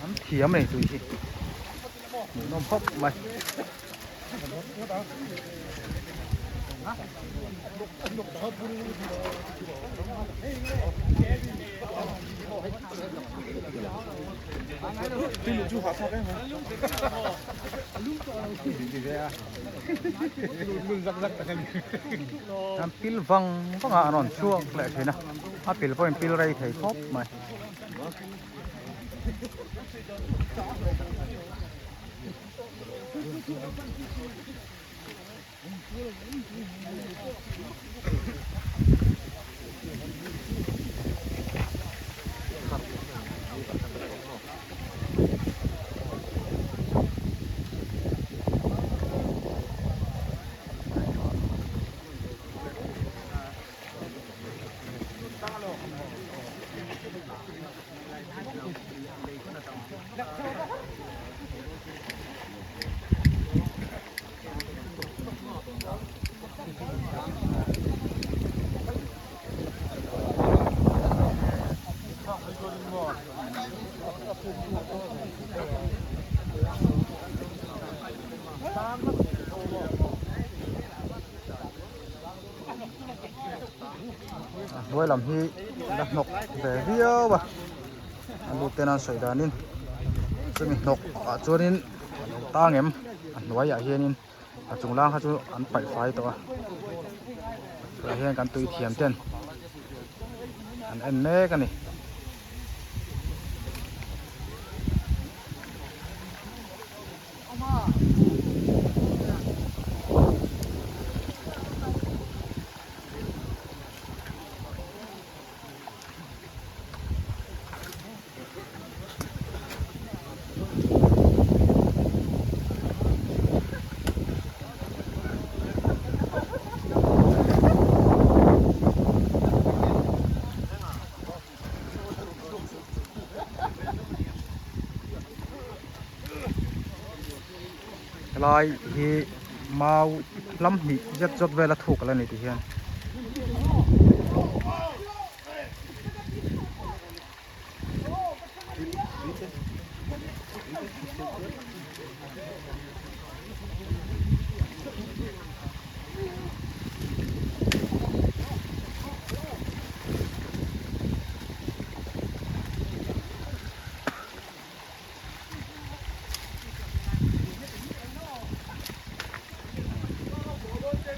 An thiam a ni tui hi hmuhnawm khawp mai. An pil vang vang a an rawn chhuak leh thin a a pil pawhin pil rei thei khawp mai. A hnuai lam hi la hnawk ve viau a a lut ten an sawi danin chumi hnawk ah chuanin a lo tang em a hnuaiah hianin a chung lang kha chu an paih fai tawh a tah hian kan tui thiam ten an en mek a ni. Helai hi mau hlam hnih zet zawt vel a thuk ala ni ti hian.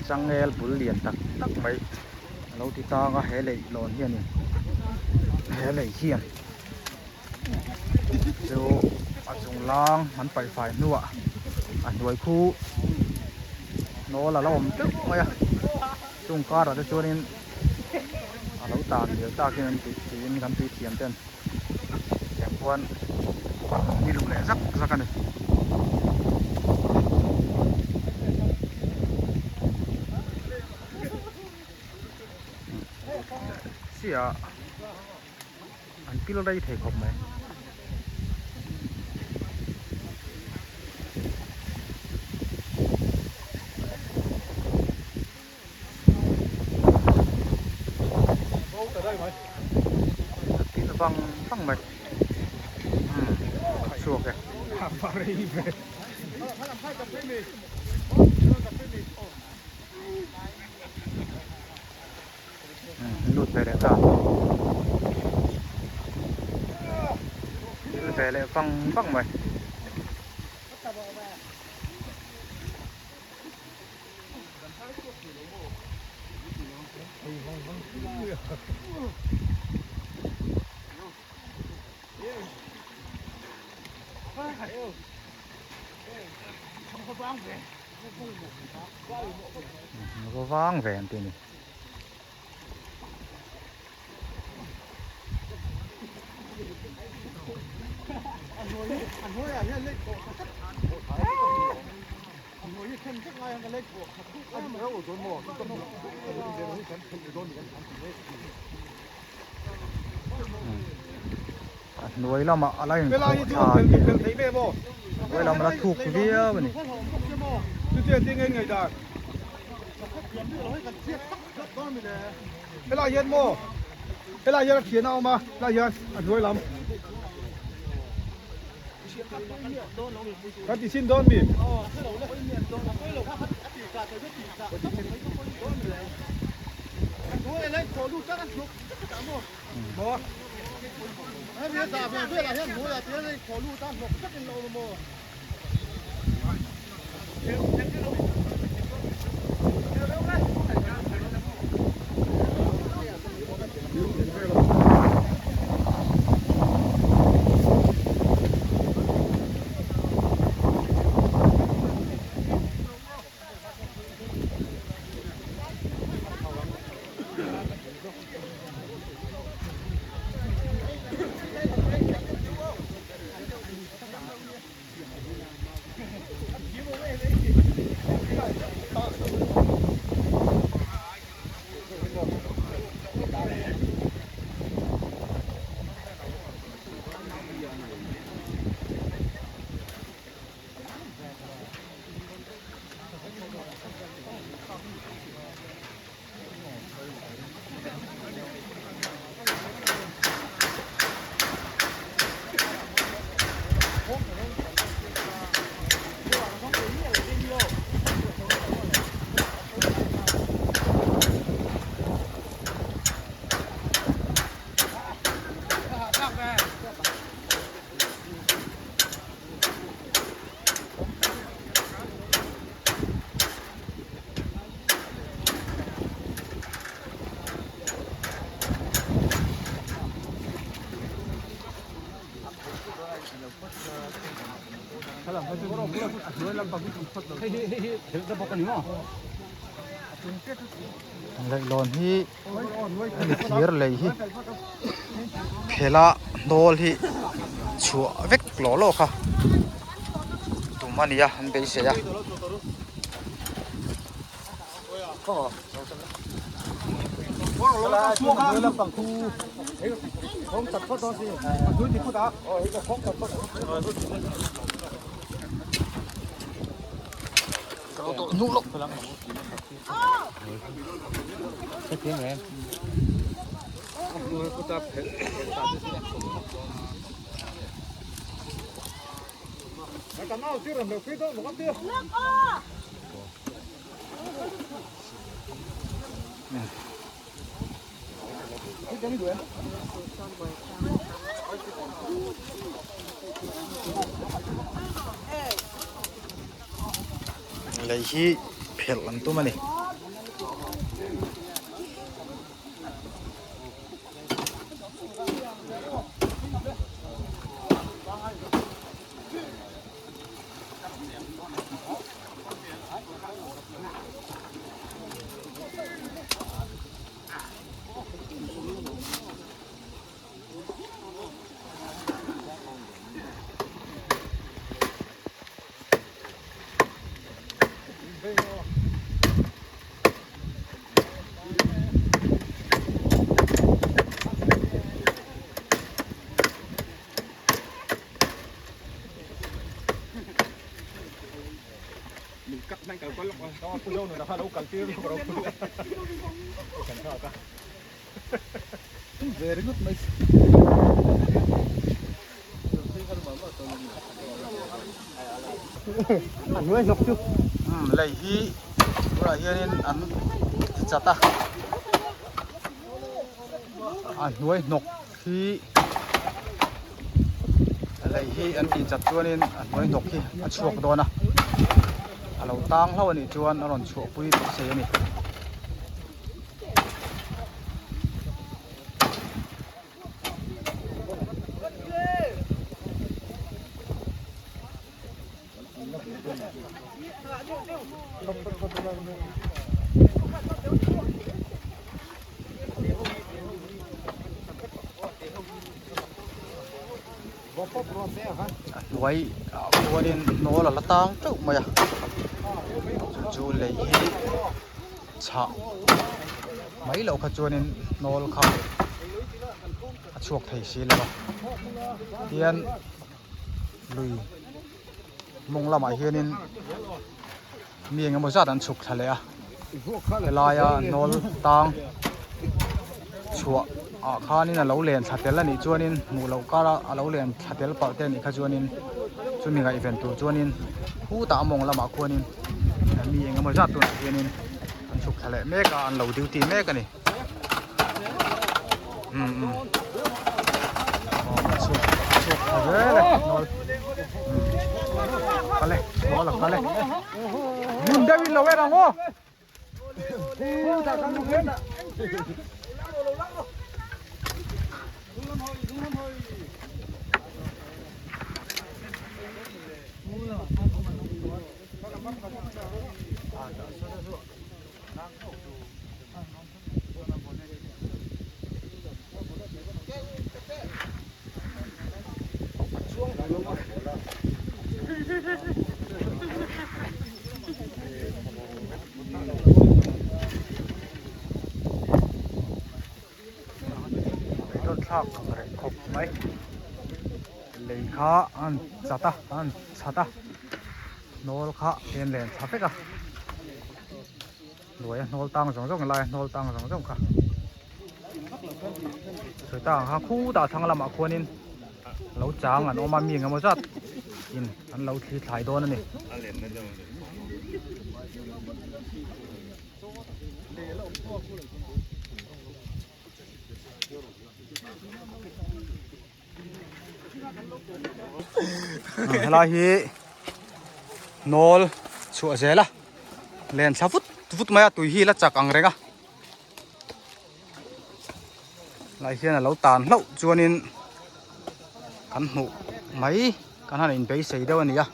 Changel bul lian tak tak mai a lo ti tang a he lei lawn hianin he lei hian chu. Lang an paih fai hnuah a hnuai khu nawl a lo awm teuh mai a chung karah te chuanin a lo tan leh takin an tih tiin kan tui thiam ten tiang khuan ni luh leh zak zak a ni. Chiah an pil rei thei khawp mai. Pil vang vang mai umm chhuak e. Lut ve leh ta pil ve leh vang vang mai. Vang ve an ti a ni. A hnuai lamah a la inkhawh tha tih hnuai lam a la thuk viau a ni. Helai hian maw helai hian a thian a awm a helai hian a hnuai lam kan ti chhin dawn mi. Leihlawn hi hemi thir lei hi phela hnawl hi chhuah vek lawh lawh kha tum a ni a an beisei a. Lei hi phelh an tum a ni. Umm lei hi tunah hianin an ti chat a a hnuai hnawk hi lei hi an tih chat chuanin a hnuai hnawk hi a chhuak dawn a a lo tang hlauh a nih chuan a rawn chhuahpui tawh sei a ni. A hnuai ah khuanin hnawl a la tang teuh mai a chu chu lei hi chhah mai loh kha chuanin hnawl kha a chhuak thei si lo a tian lui mawng lamah hianin mi eng emaw zat an chhuk thla leh a helaia hnawl tang chhuah ah khanin a lo len thla tel a nih chuanin hmuh loh kara a lo len thla tel palh te a nih kha chuanin chumi ngaihven tur chuanin khutah a mawng lamah khuanin mi eng emaw zat tunah hianin an chhuk thla leh mek a an lo duty mek a ni. Thlak ang reng khawp mai lei kha an chat a an chhat a hnawl kha en len thla vek a. Hnuai a hnawl tang zawng zawng lai a hnawl tang zawng zawng kha sawi ta ang kha khutah thlang lamah khuanin lo chang an awm a mi engemaw zat in an lo thli thlai dawn a ni. Helai hi nawl chhuah zel a len thla vut vut mai a tui hi la chak ang reng a lai hian a lo tan hlauh chuanin kan hmuh mai kan han inbeisei deuh a ni a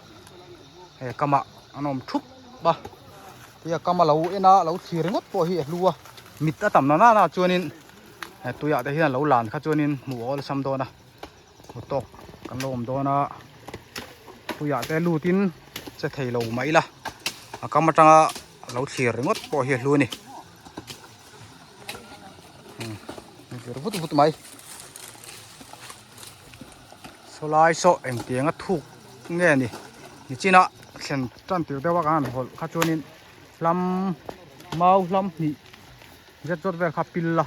he kamah an awm thup a tia kam a lo en a lo thlir ringawt pawh hi a hlu a mit a tam na nana chuanin. He tuiah te hian lo lan kha chuanin hmuh awl sam dawn a hmu tawk kan lo awm dawn a tuiah te lutin che thei lo mah ila a kam atanga lo thlir ringawt pawh hi a hlu a ni vir vut vut mai sawlai saw engtiang a thuk nge ni nichina thlen tan tir deuh a kan han hawlh kha chuanin hlam mau hlam hnih. Zet zawt vel kha pil la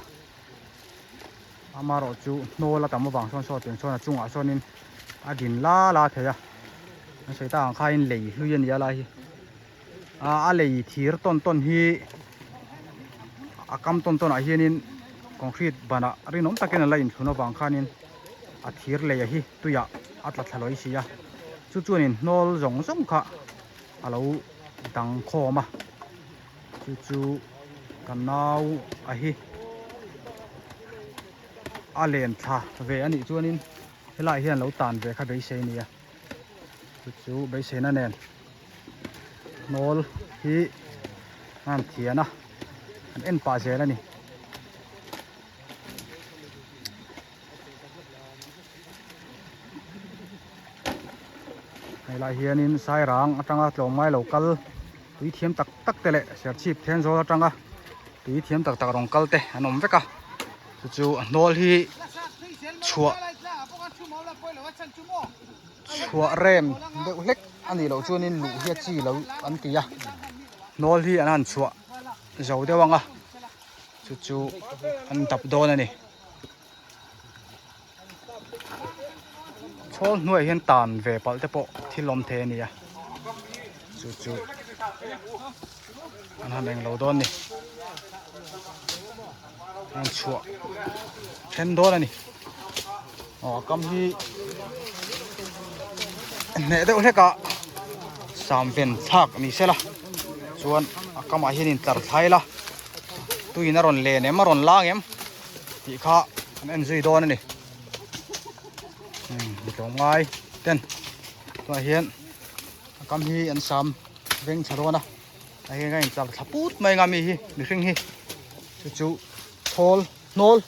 amaherawh chu hnawl a tam avang sawn saw tiang chuan a chungah sawnin a din la la thei a an sawi tak ang khain lei hlui a ni a lai hi a lei thir tawn tawn hi a kam tawn tawn ah hianin concrete banah rinawm takin a la inthlun avang khanin a thir lei a hi tuiah a tla thla lawi si a chu chuanin hnawl zawng zawng kha a lo dang khawm a. Chu chu ka nau a hi a len thla ve a nih chuanin helaiah hian lo tan ve kha beisei a ni a chu chu beiseina nen hnawl hi a han thian a an en pah zel a ni. Helai hianin Sairang atanga tlawmngai lo kal tui thiam tak tak te leh Serchhip Thenzawl atanga tui thiam tak tak rawn kal te an awm vek a chu chu a hnawl hi chhuah chhuah rem deuh hlek a nih loh chuanin luh hi a chi lo an ti a. Hnawl hi an han chhuah zo deuh ang a, chu chu an dap dawn a ni. Chhawl hnuaiah hian tan ve palh te pawh thil awm thei a ni a, chu chu an han englo dawn a ni. An chhuah then dawn a ni. Aw a kam hi hneh deuh hlek a sam ven thlak ni se la chuan a kamah hian in tlar thlai la tuiin a rawn len em a rawn lang em tih kha an en zui dawn a ni mi tlawmngai ten tunah hian a kam hi an sam veng chhe dawn a a hian a intlar thla put mai anga mi hi mihring hi chu chu chhawl hnawl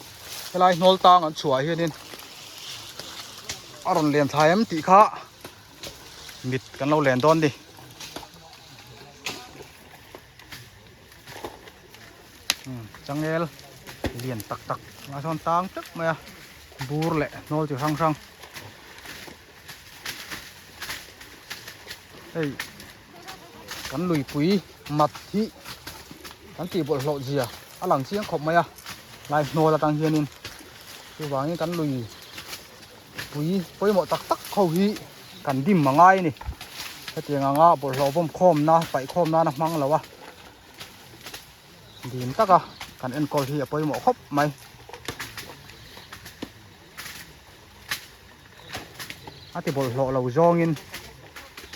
helai hnawl tang an chhuah hianin a rawn len thlai em tih kha mit kan lo len dawn ni. Changel lian tak tak ah sawn tang teuh mai a bur leh hnawl chi hrang hrang hei kan luipui mat hi kan tih bawlhhlawh zia a lang chiang khawp mai a lai hnawl atang hianin chuvangin kan lui pui pawimawh tak tak ho hi kan dim a ngai a ni hetiang anga bawlhhlawh vawm khawmna paih khawm nana hmang lo a dim taka kan enkawl hi a pawimawh khawp mai. A ti bawlhhlawh lo zawngin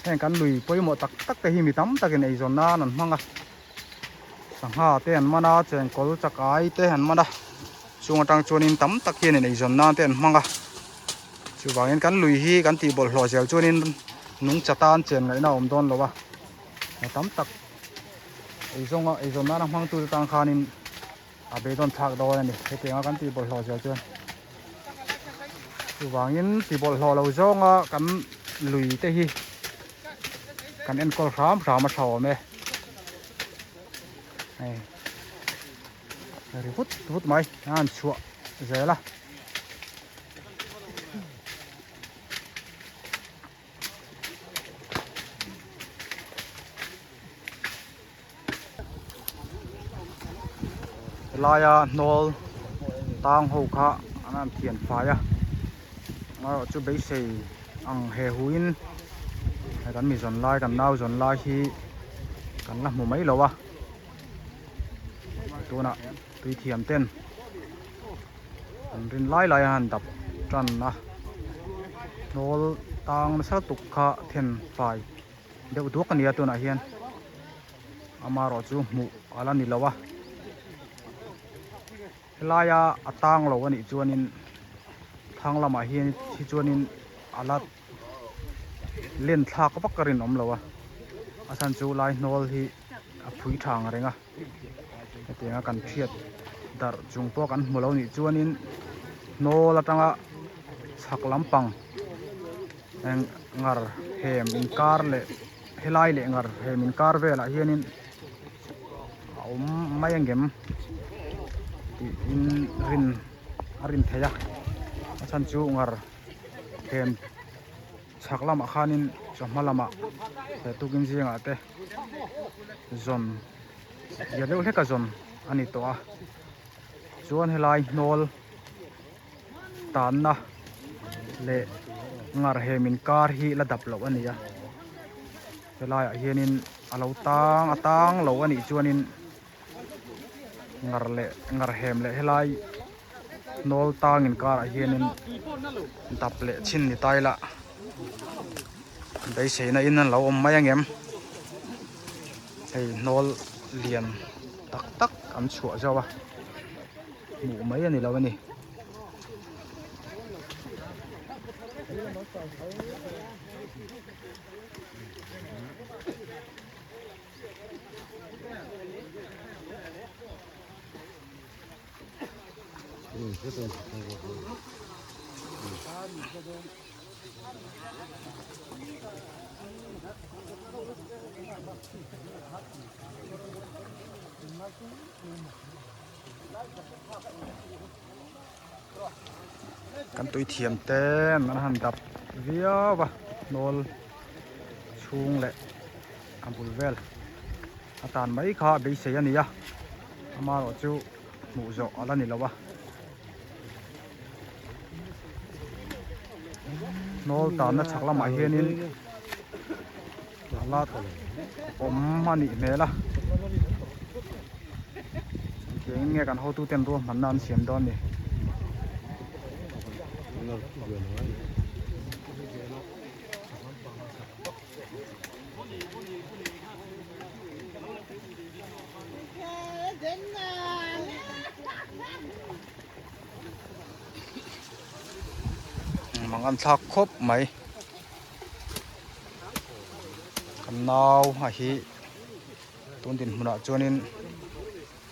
heng kan lui pawimawh tak tak te hi mi tam takin eizawn nan an hmang a sangha te an man a chengkawl chakai te an man a chung atang chuanin tam tak hianin eizawn nan te an hmang a chuvangin kan lui hi kan tih bawlhhlawh zel chuanin nungcha tan chen ngaihna a awm dawn lo a tam tak eizawnga eizawn nana hmang tute tan khanin a beidawn thlak dawn a ni hetianga kan tih bawlhhlawh zel chuan chuvangin ti bawlhhlawh lo zawnga kan lui te hi kan enkawl hram hram a tha awm e hei ri vut vut mai a han chhuah zel a. Helaia hnawl tang ho kha an han thian fai a amaherawh chu beisei ang he huin hei kan mi zawn lai kan nau zawn lai hi kan la hmu mai lo a tunah tui thiam ten an rin lai lai a han dap tan a hnawl tang nasa lutuk kha then fai. Deuh duak a nia tunah hian amaherawh chu hmuh a la ni lo a helaia a tang lo a nih chuanin thlang lamah hian hi chuanin a la len thlak vak a rinawm lo a a chhan chu lai hnawl hi a phui tha ang reng a hetianga kan hriat darh chung pawh kan hmu lo nih chuanin hnawl atanga chhak lampang eng ngar hem inkar leh helai leh ngar hem inkar velah hianin a awm mai angem tiin rin a rin theih a a chhan chu ngar hem chhak lamah khanin chawhma lamah he tukin zingah te zawn zia deuh hlek a zawn a ni tawh a chuan helai hnawl tanna leh ngar hem inkar hi la dap loh a ni a helaiah hianin a lo tang a tang lo a nih chuanin ngar leh ngar hem leh helai hnawl tang inkarah hianin dap leh chhin ni ta ila beiseina in an lo awm mai angem hei hnawl lian tak tak an chhuah zauh a. Hmuh mai a ni lo a ni. Kan tui thiam te an han dap viau a hnawl chhung leh a bul vel. A tan mai kha beisei a ni a amaherawh chu hmuh zawh a la ni lo a hnawl tanna chhak lamah hianin a la awm a nih hmel a engtiangin nge kan hotuten ruahmanna an siam dawn ni. Mang an thlak khawp mai kan nau a hi tun dinhmunah chuanin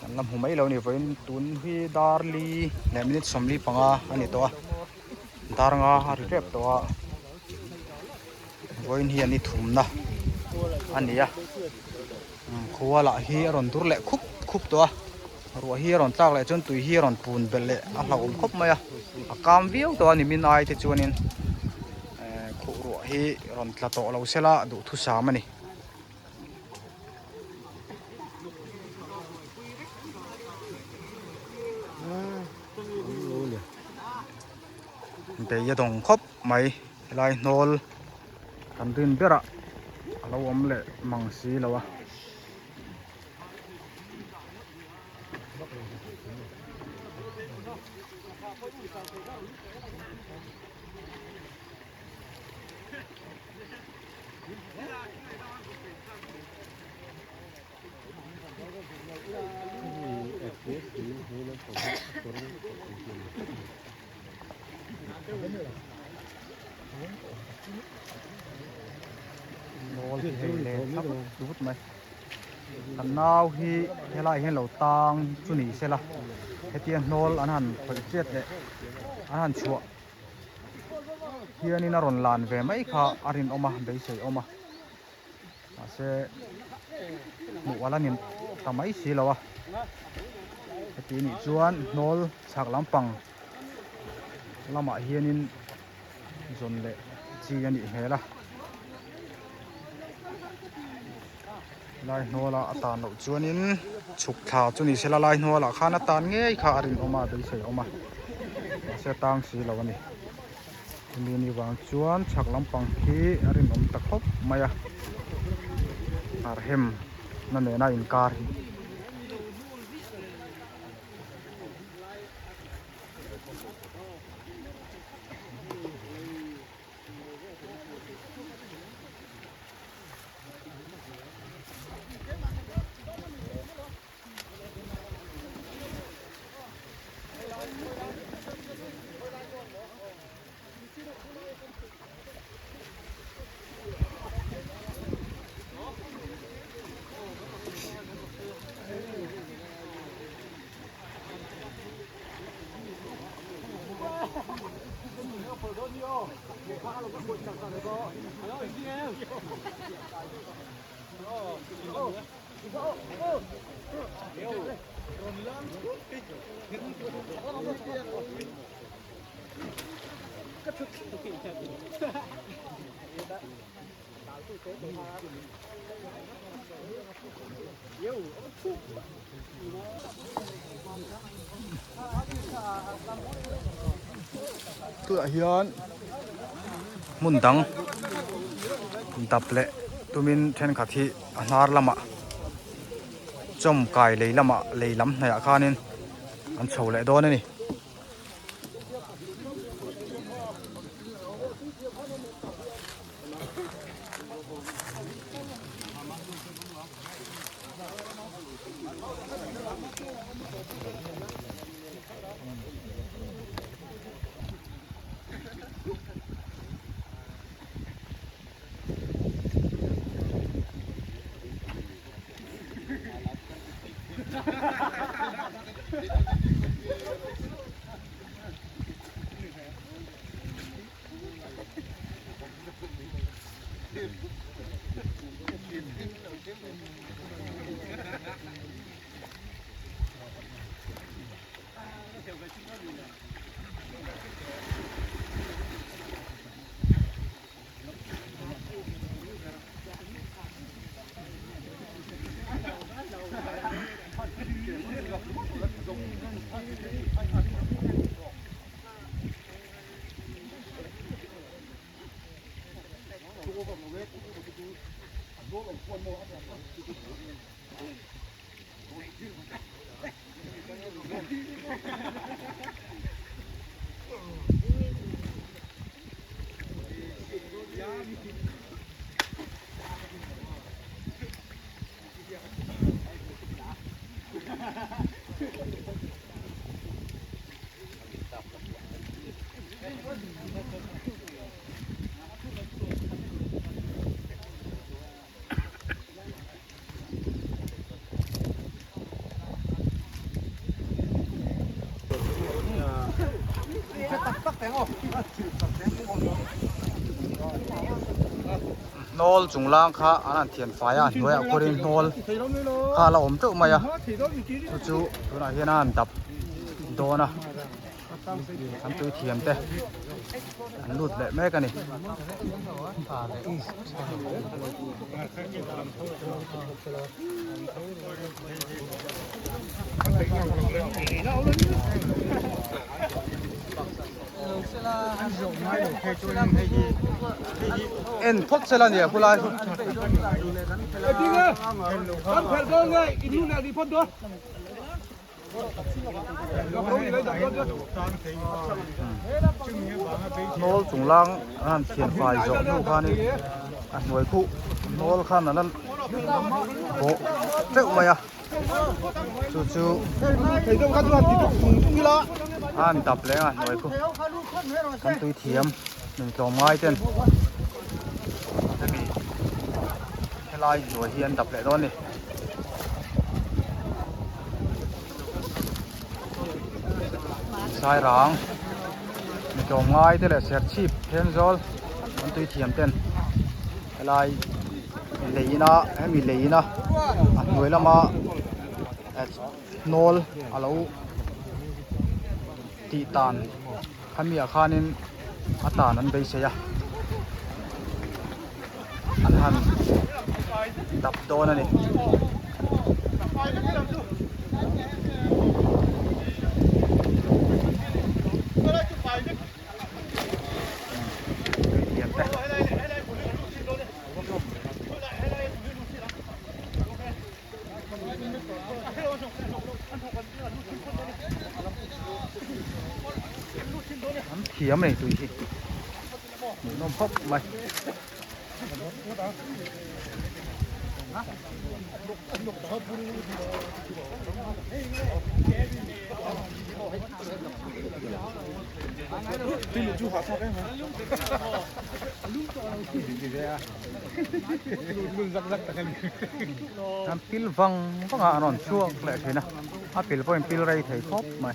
kan la hmu mai lo a ni vawiin tun hi dar li leh minute 45 a ni tawh a dar nga a ri tep tawh a vawiin hi an i thumna a ni a khua lah hi a rawn dur leh khup khup tawh a ruah hi a rawn tlak leh chuan tui hi a rawn pun belh leh a hlauhawm khawp mai a a kam viau tawh a ni min ai te chuanin ehh khuh ruah hi rawn tla tawh lo sela duhthusam a ni. Bei a dawng khawp mai helai hnawl kan rin berah a lo awm leh mang si lo a. Nawl hi hei leh thlap vut mai kan nau hi helai hian lo tang chu ni sela hetia hnawl an han khawih chiat leh an han chhuah hianin a rawn lan ve mai kha a rinawm a beisei awm a mahse hmuh ala ni ta mai si lo a heti nih chuan hnawl chhak lampang lamah hianin zawn leh chi a nih hmel a lai hnualah a tan loh chuanin chhuk thla chu ni sela lai hnualah khan a tan ngei kha a rinawm a beisei awm a mahse a tang si lo a ni hemi ni vang chuan chhak lampang khi a rinawm ta khawp mai a arhem na nena inkar hi. Tunah hian hmun dang dap leh tumin thenkhat hi a hnar lamah chawmkai lei lamah lei lam hnaihah khanin an chho leh dawn a ni. Hnawl chung lang kha an han thian fai a a hnuaiah khuarin hnawl kha a la awm teuh mai a chu chu tunah hian a han dap dawn a. An tui thiam te an lut leh mek a ni. En phawt sela nia khulai chu. Hnawl chung lang an han thian fai zawh hnu khanin a hnuai khuh hnawl khan a la bawh teuh mai a chu chu a han dap leh a hnuai khuh kan tui thiam min tlawm ngai ten hemi helai hnuai hi an dap leh dawn a ni. Sairang mi tlawmngai te leh serchhip Thenzawl an tui thiam ten helai lei ina hemi lei ina a hnuai lama hnawl a lo tih tan khami ah khanin a tan an beisei a an han dap dawn a ni. An thiam nei tui hi hmuhnawm khawp mai. An pil vang vang a an rawn chhuak leh thin a a pil pawhin pil rei thei khawp mai.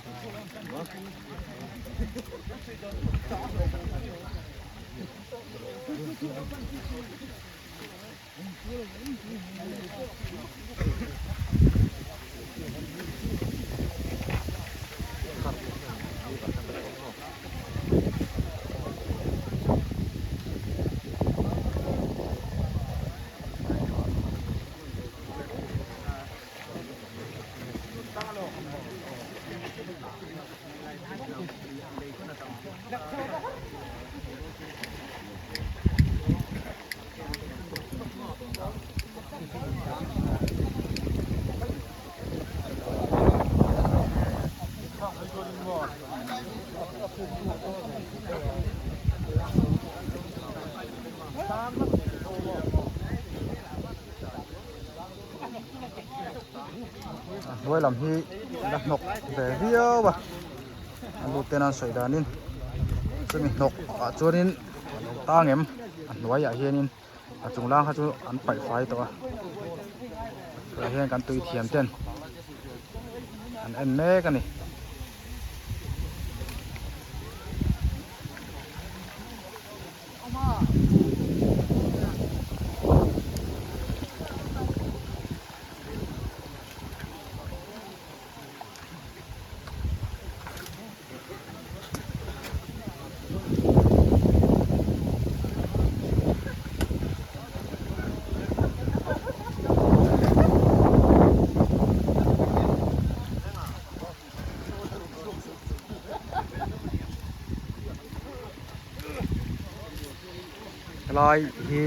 A hnuai lam hi la hnawk ve viau a a lut ten an sawi danin chumi hnawk ah chuanin a lo tang em a hnuaiah hianin a chung lang kha chu an paih fai tawh a tah hian kan tui thiam ten an en mek a ni. Helai hi.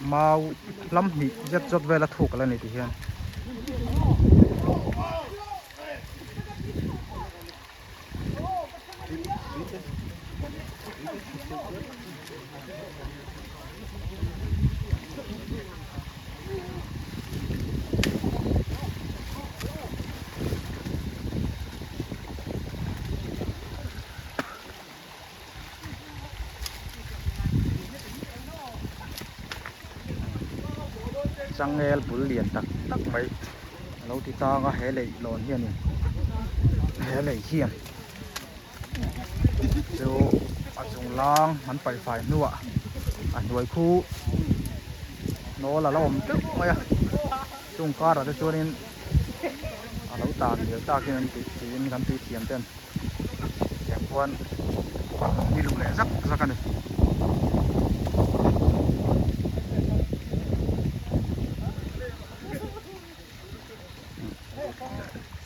Mau hlam hnih zet zawt vel a thuk ala ni ti hian. Changel bul lian tak tak mai a lo ti tang a he leihlawn hianin he lei hian chu a chung lang an paih fai hnuah a hnuai khu nawl a lo awm teuh mai a chung karah te chuanin a lo tan liau takin an tih tiin kan tui thiam ten. Tiang khuan ni luh leh zak zak a ni.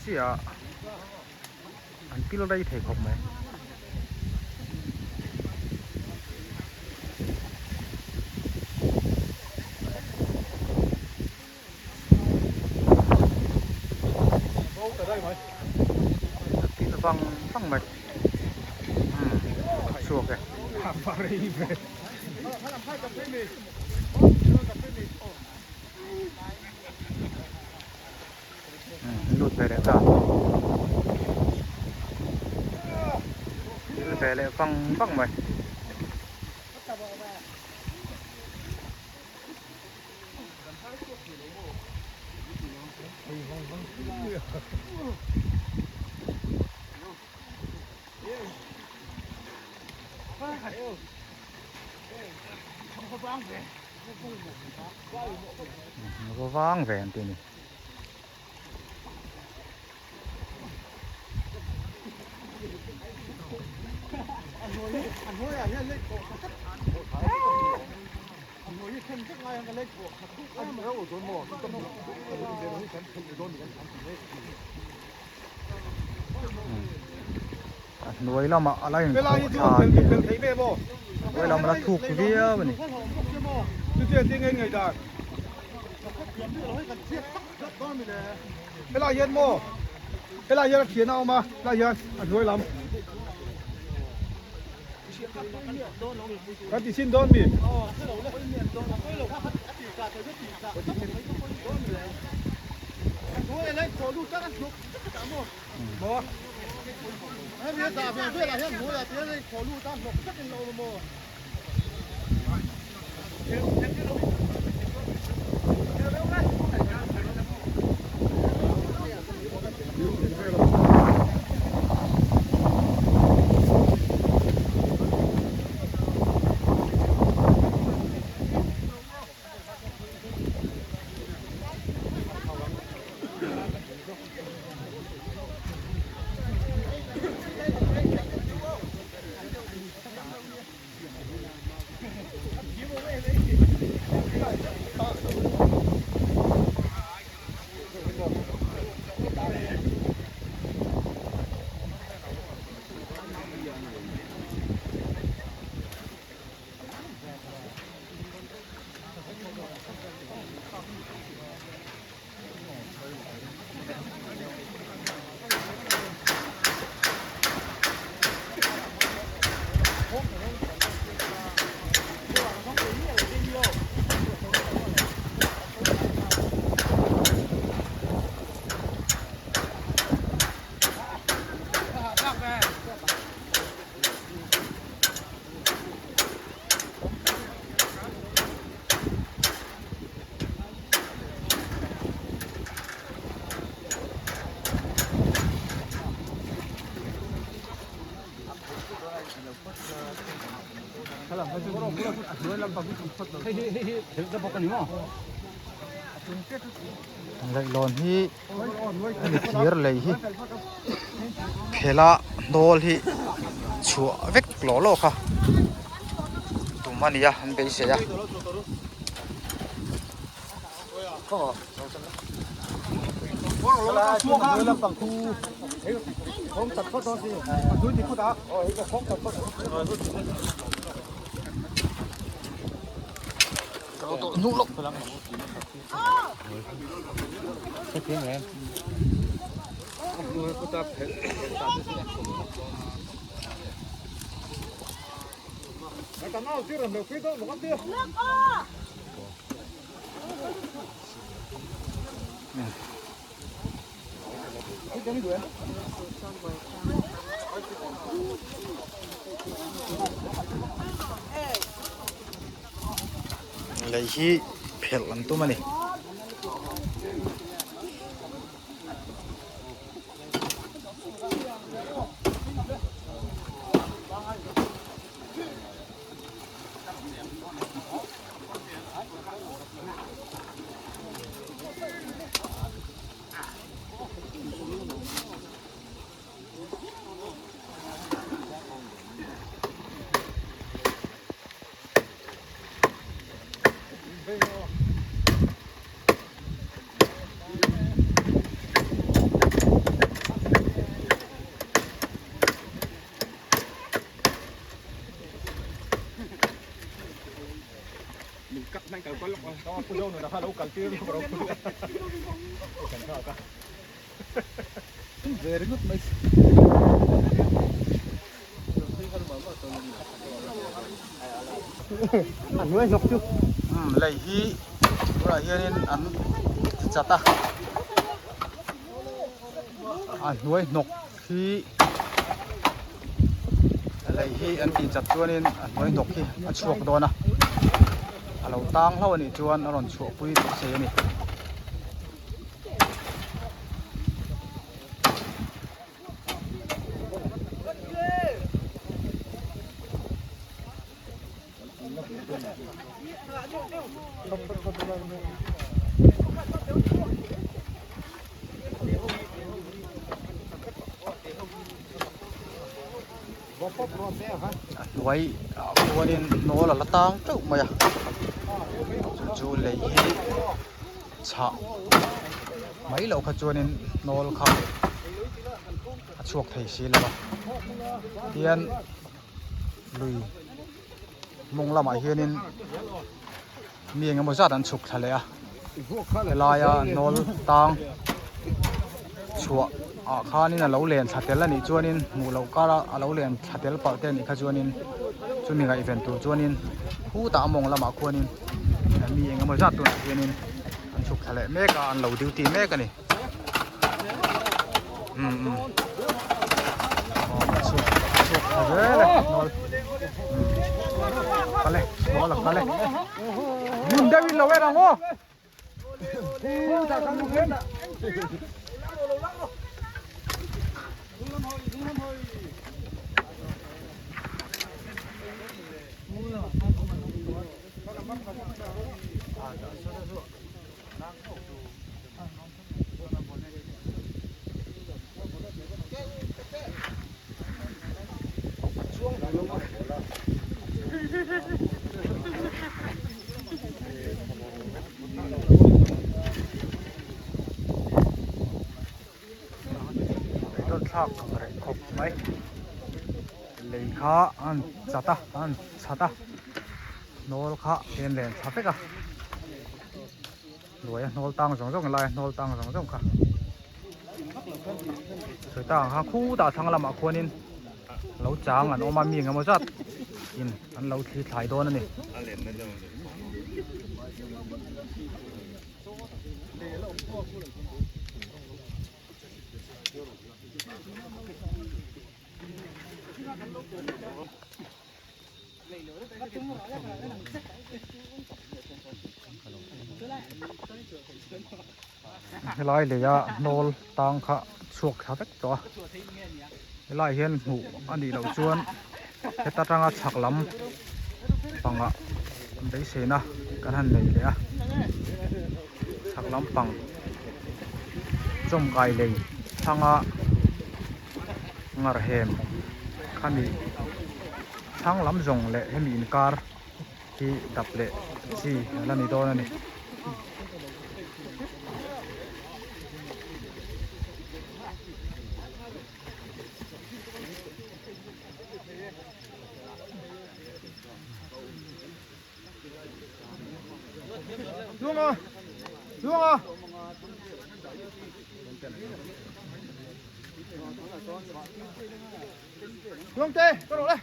Chiah an pil rei thei khawp mai. Thil vang vang mai umm chhuak e. Umm lut ve leh ta thil ve leh vang vang mai. Vang ve an ti ni. A hnuai lamah a la inkhawh tha hnuai lam a la thuk viau a ni. Helai hian maw helai hian a thian a awm a helai hian a hnuai lam kan ti chhin dawn mi. Leihlawn hi hemi thir lei hi phela hnawl hi chhuah vek lawh lawh kha tum a ni a an beisei a. Hnuk lawk. Lei hi phelh an tum a ni. Lei hi tunah hianin an ti chat a a hnuai hnawk hi lei hi an tih chat chuanin a hnuai hnawk hi a chhuak dawn a a lo tang hlauh a nih chuan a rawn chhuahpui tawh sei a ni. A hnuai ah khuanin hnawl a la tang teuh mai a chu chu lei hi chhah mai loh kha chuanin hnawl kha a chhuak thei si lo a tian lui mawng lamah hianin mi eng emaw zat an chhuk thla leh a helaia hnawl tang chhuah ah khanin a lo len thla tel a nih chuanin hmuh loh kara a lo len thla tel palh te a nih kha chuanin chumi ngaihven tur chuanin khutah a mawng lamah khuanin mi eng emaw zat tunah hianin an chhuk thla leh mek a an lo duty mek a ni. Thlak reng khawp mai lei kha an chat a an chhat a hnawl kha len len tha vek a. Hnuai a hnawl tang zawng zawng lai a hnawl tang zawng zawng kha sawi tak ang khan khutah thlang lamah khuanin lo chang an awm a mi engemaw zat in an lo thli thlai dawn a ni. Helai leia hnawl tang kha chhuak thla vek tawh a helai hian hmuh a nih loh chuan heta tanga chhak lam pangah beiseina kan han nei leh a chhak lam pang chawmkai lei thanga ngarhem khami thlang lam zawng leh hemi inkar hi dap leh chi a la ni dawn a ni. Tluanga Tluanga Tluangte ka rawh le.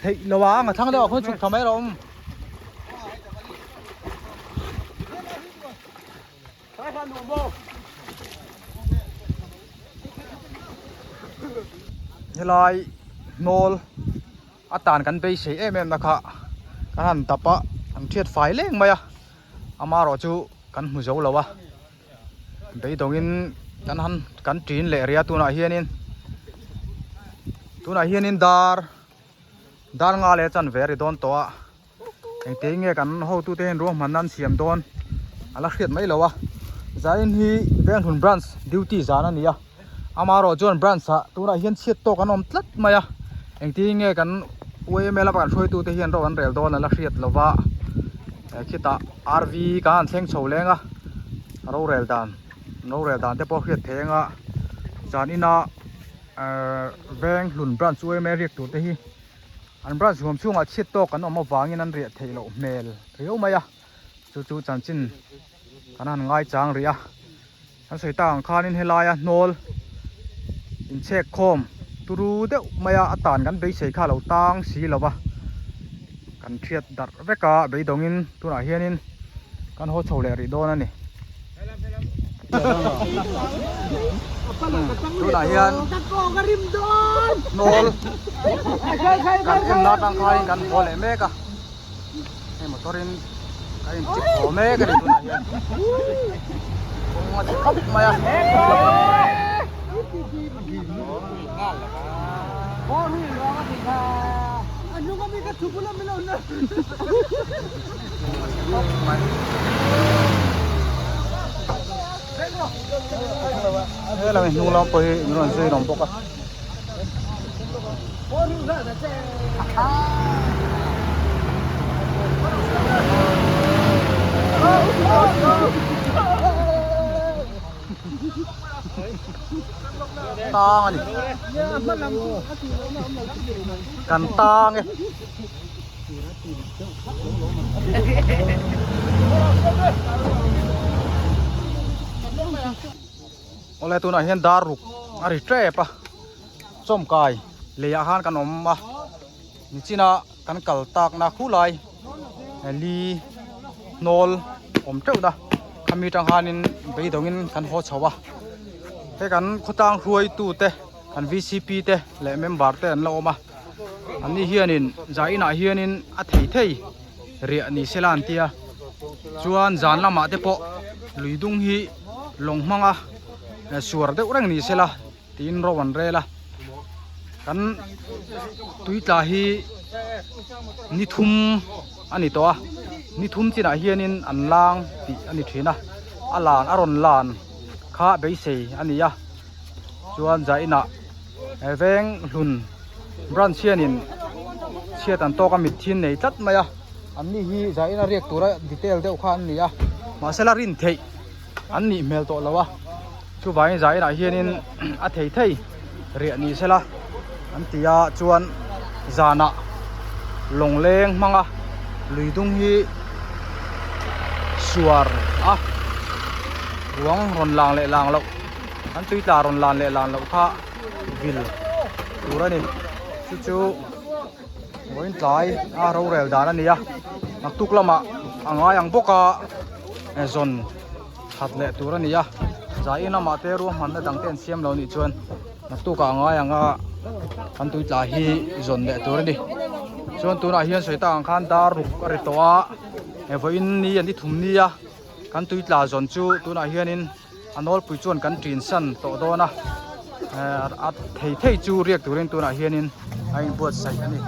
Theih lo ang a thlang deuh ah khuan chhuk tha mai rawh awm. Helai hnawl a tan kan beisei em em na kha kan han dap a an thiat fai leng mai a amaherawh chu kan hmu zo lo a beidawngin kan han kan tin leh rih a tunah hianin tunah hianin dar dar nga leh chanve a ri dawn tawh a. Engte nge kan hotute hian ruahmanna an siam dawn a la hriat mai lo a zain hi Venghlun branch duty zan a ni a amaherawh chuan branch ah tunah hian chhiat tawk an awm tlat mai a engte nge kan UML a kan hruaitute hian ro an rel dawn a la hriat lo va khitah RV kan han thleng chho leng a rorel dan rorel dan te pawh hriat thei anga zan ina Venghlun branch UML riak tur te hi. An branch huam chhungah chhiat tawk an awm avangin an riah theih loh hmel riau mai a, chu chu chanchin kan han ngaichang rih a. Kan sawi tak ang khanin helaia hnawl inchhek khawm turu deuh maia a tan kan beisei kha a lo tang si lo va, kan thiat darh vek a beidawngin tunah hianin kan haw chho leh rih dawn a ni. Tunah hian hnawl kan en na atang khanin kan haw leh mek a hei motor in a in chip haw mek a ni tunah hian kawng a chhe khawp mai a. Helai hnung lam pawh hi min rawn zui rawng bawk a. Tang a ni. Kan tang e. Awle tunah hian dar ruk a ri tep a chawmkai leiah khan kan awm a nichina kan kal takna khulai li hnawl awm teuh na khami tang khanin beidawngin kan haw chho a he kan khawtlang hruaitute kan V_C_P te leh member te an la awm a. An ni hianin zah inah hianin a thei thei riah ni se la an tia chuan zan lamah te pawh lui dung hi lawng hmanga suar deuh reng ni se la tiin ro an rel a kan tui tla hi ni thum a ni tawh a ni thum chinah hianin an lang tih a ni thin a a lan a rawn lan kha beisei a ni a chuan zah inah. He veng hlun branch hianin chhiat an tawk a mitthi nei tlat mai a an ni hi zain a riak tura detail deuh kha an ni a mahse la rin theih an nih hmel tawh lo a chuvangin zainah hianin a thei thei riah ni sela an ti a chuan zanah lawng leng hmang a lui dung hi suar a ruang rawn lang leh lang loh. An tui tla rawn lan leh lan loh kha vil tur a ni chu chu vawiin tlai a rorel dan a ni a naktuk lamah a ngai ang bawk a zawn that leh tur a ni a zai lamah te ruahmanna dang te an siam lo nih chuan naktuk ah a ngai ang a an tui tla hi zawn leh tur a ni chuan tunah hian sawi tak ang khan dar ruk a ri tawh a vawiin ni an ti thum ni a kan tui tla zawn chu tunah hianin. A nawlpui chuan kan ṭin san tawh dawn a, a thei thei chu riak turin tunah hianin a inbuatsaih a ni.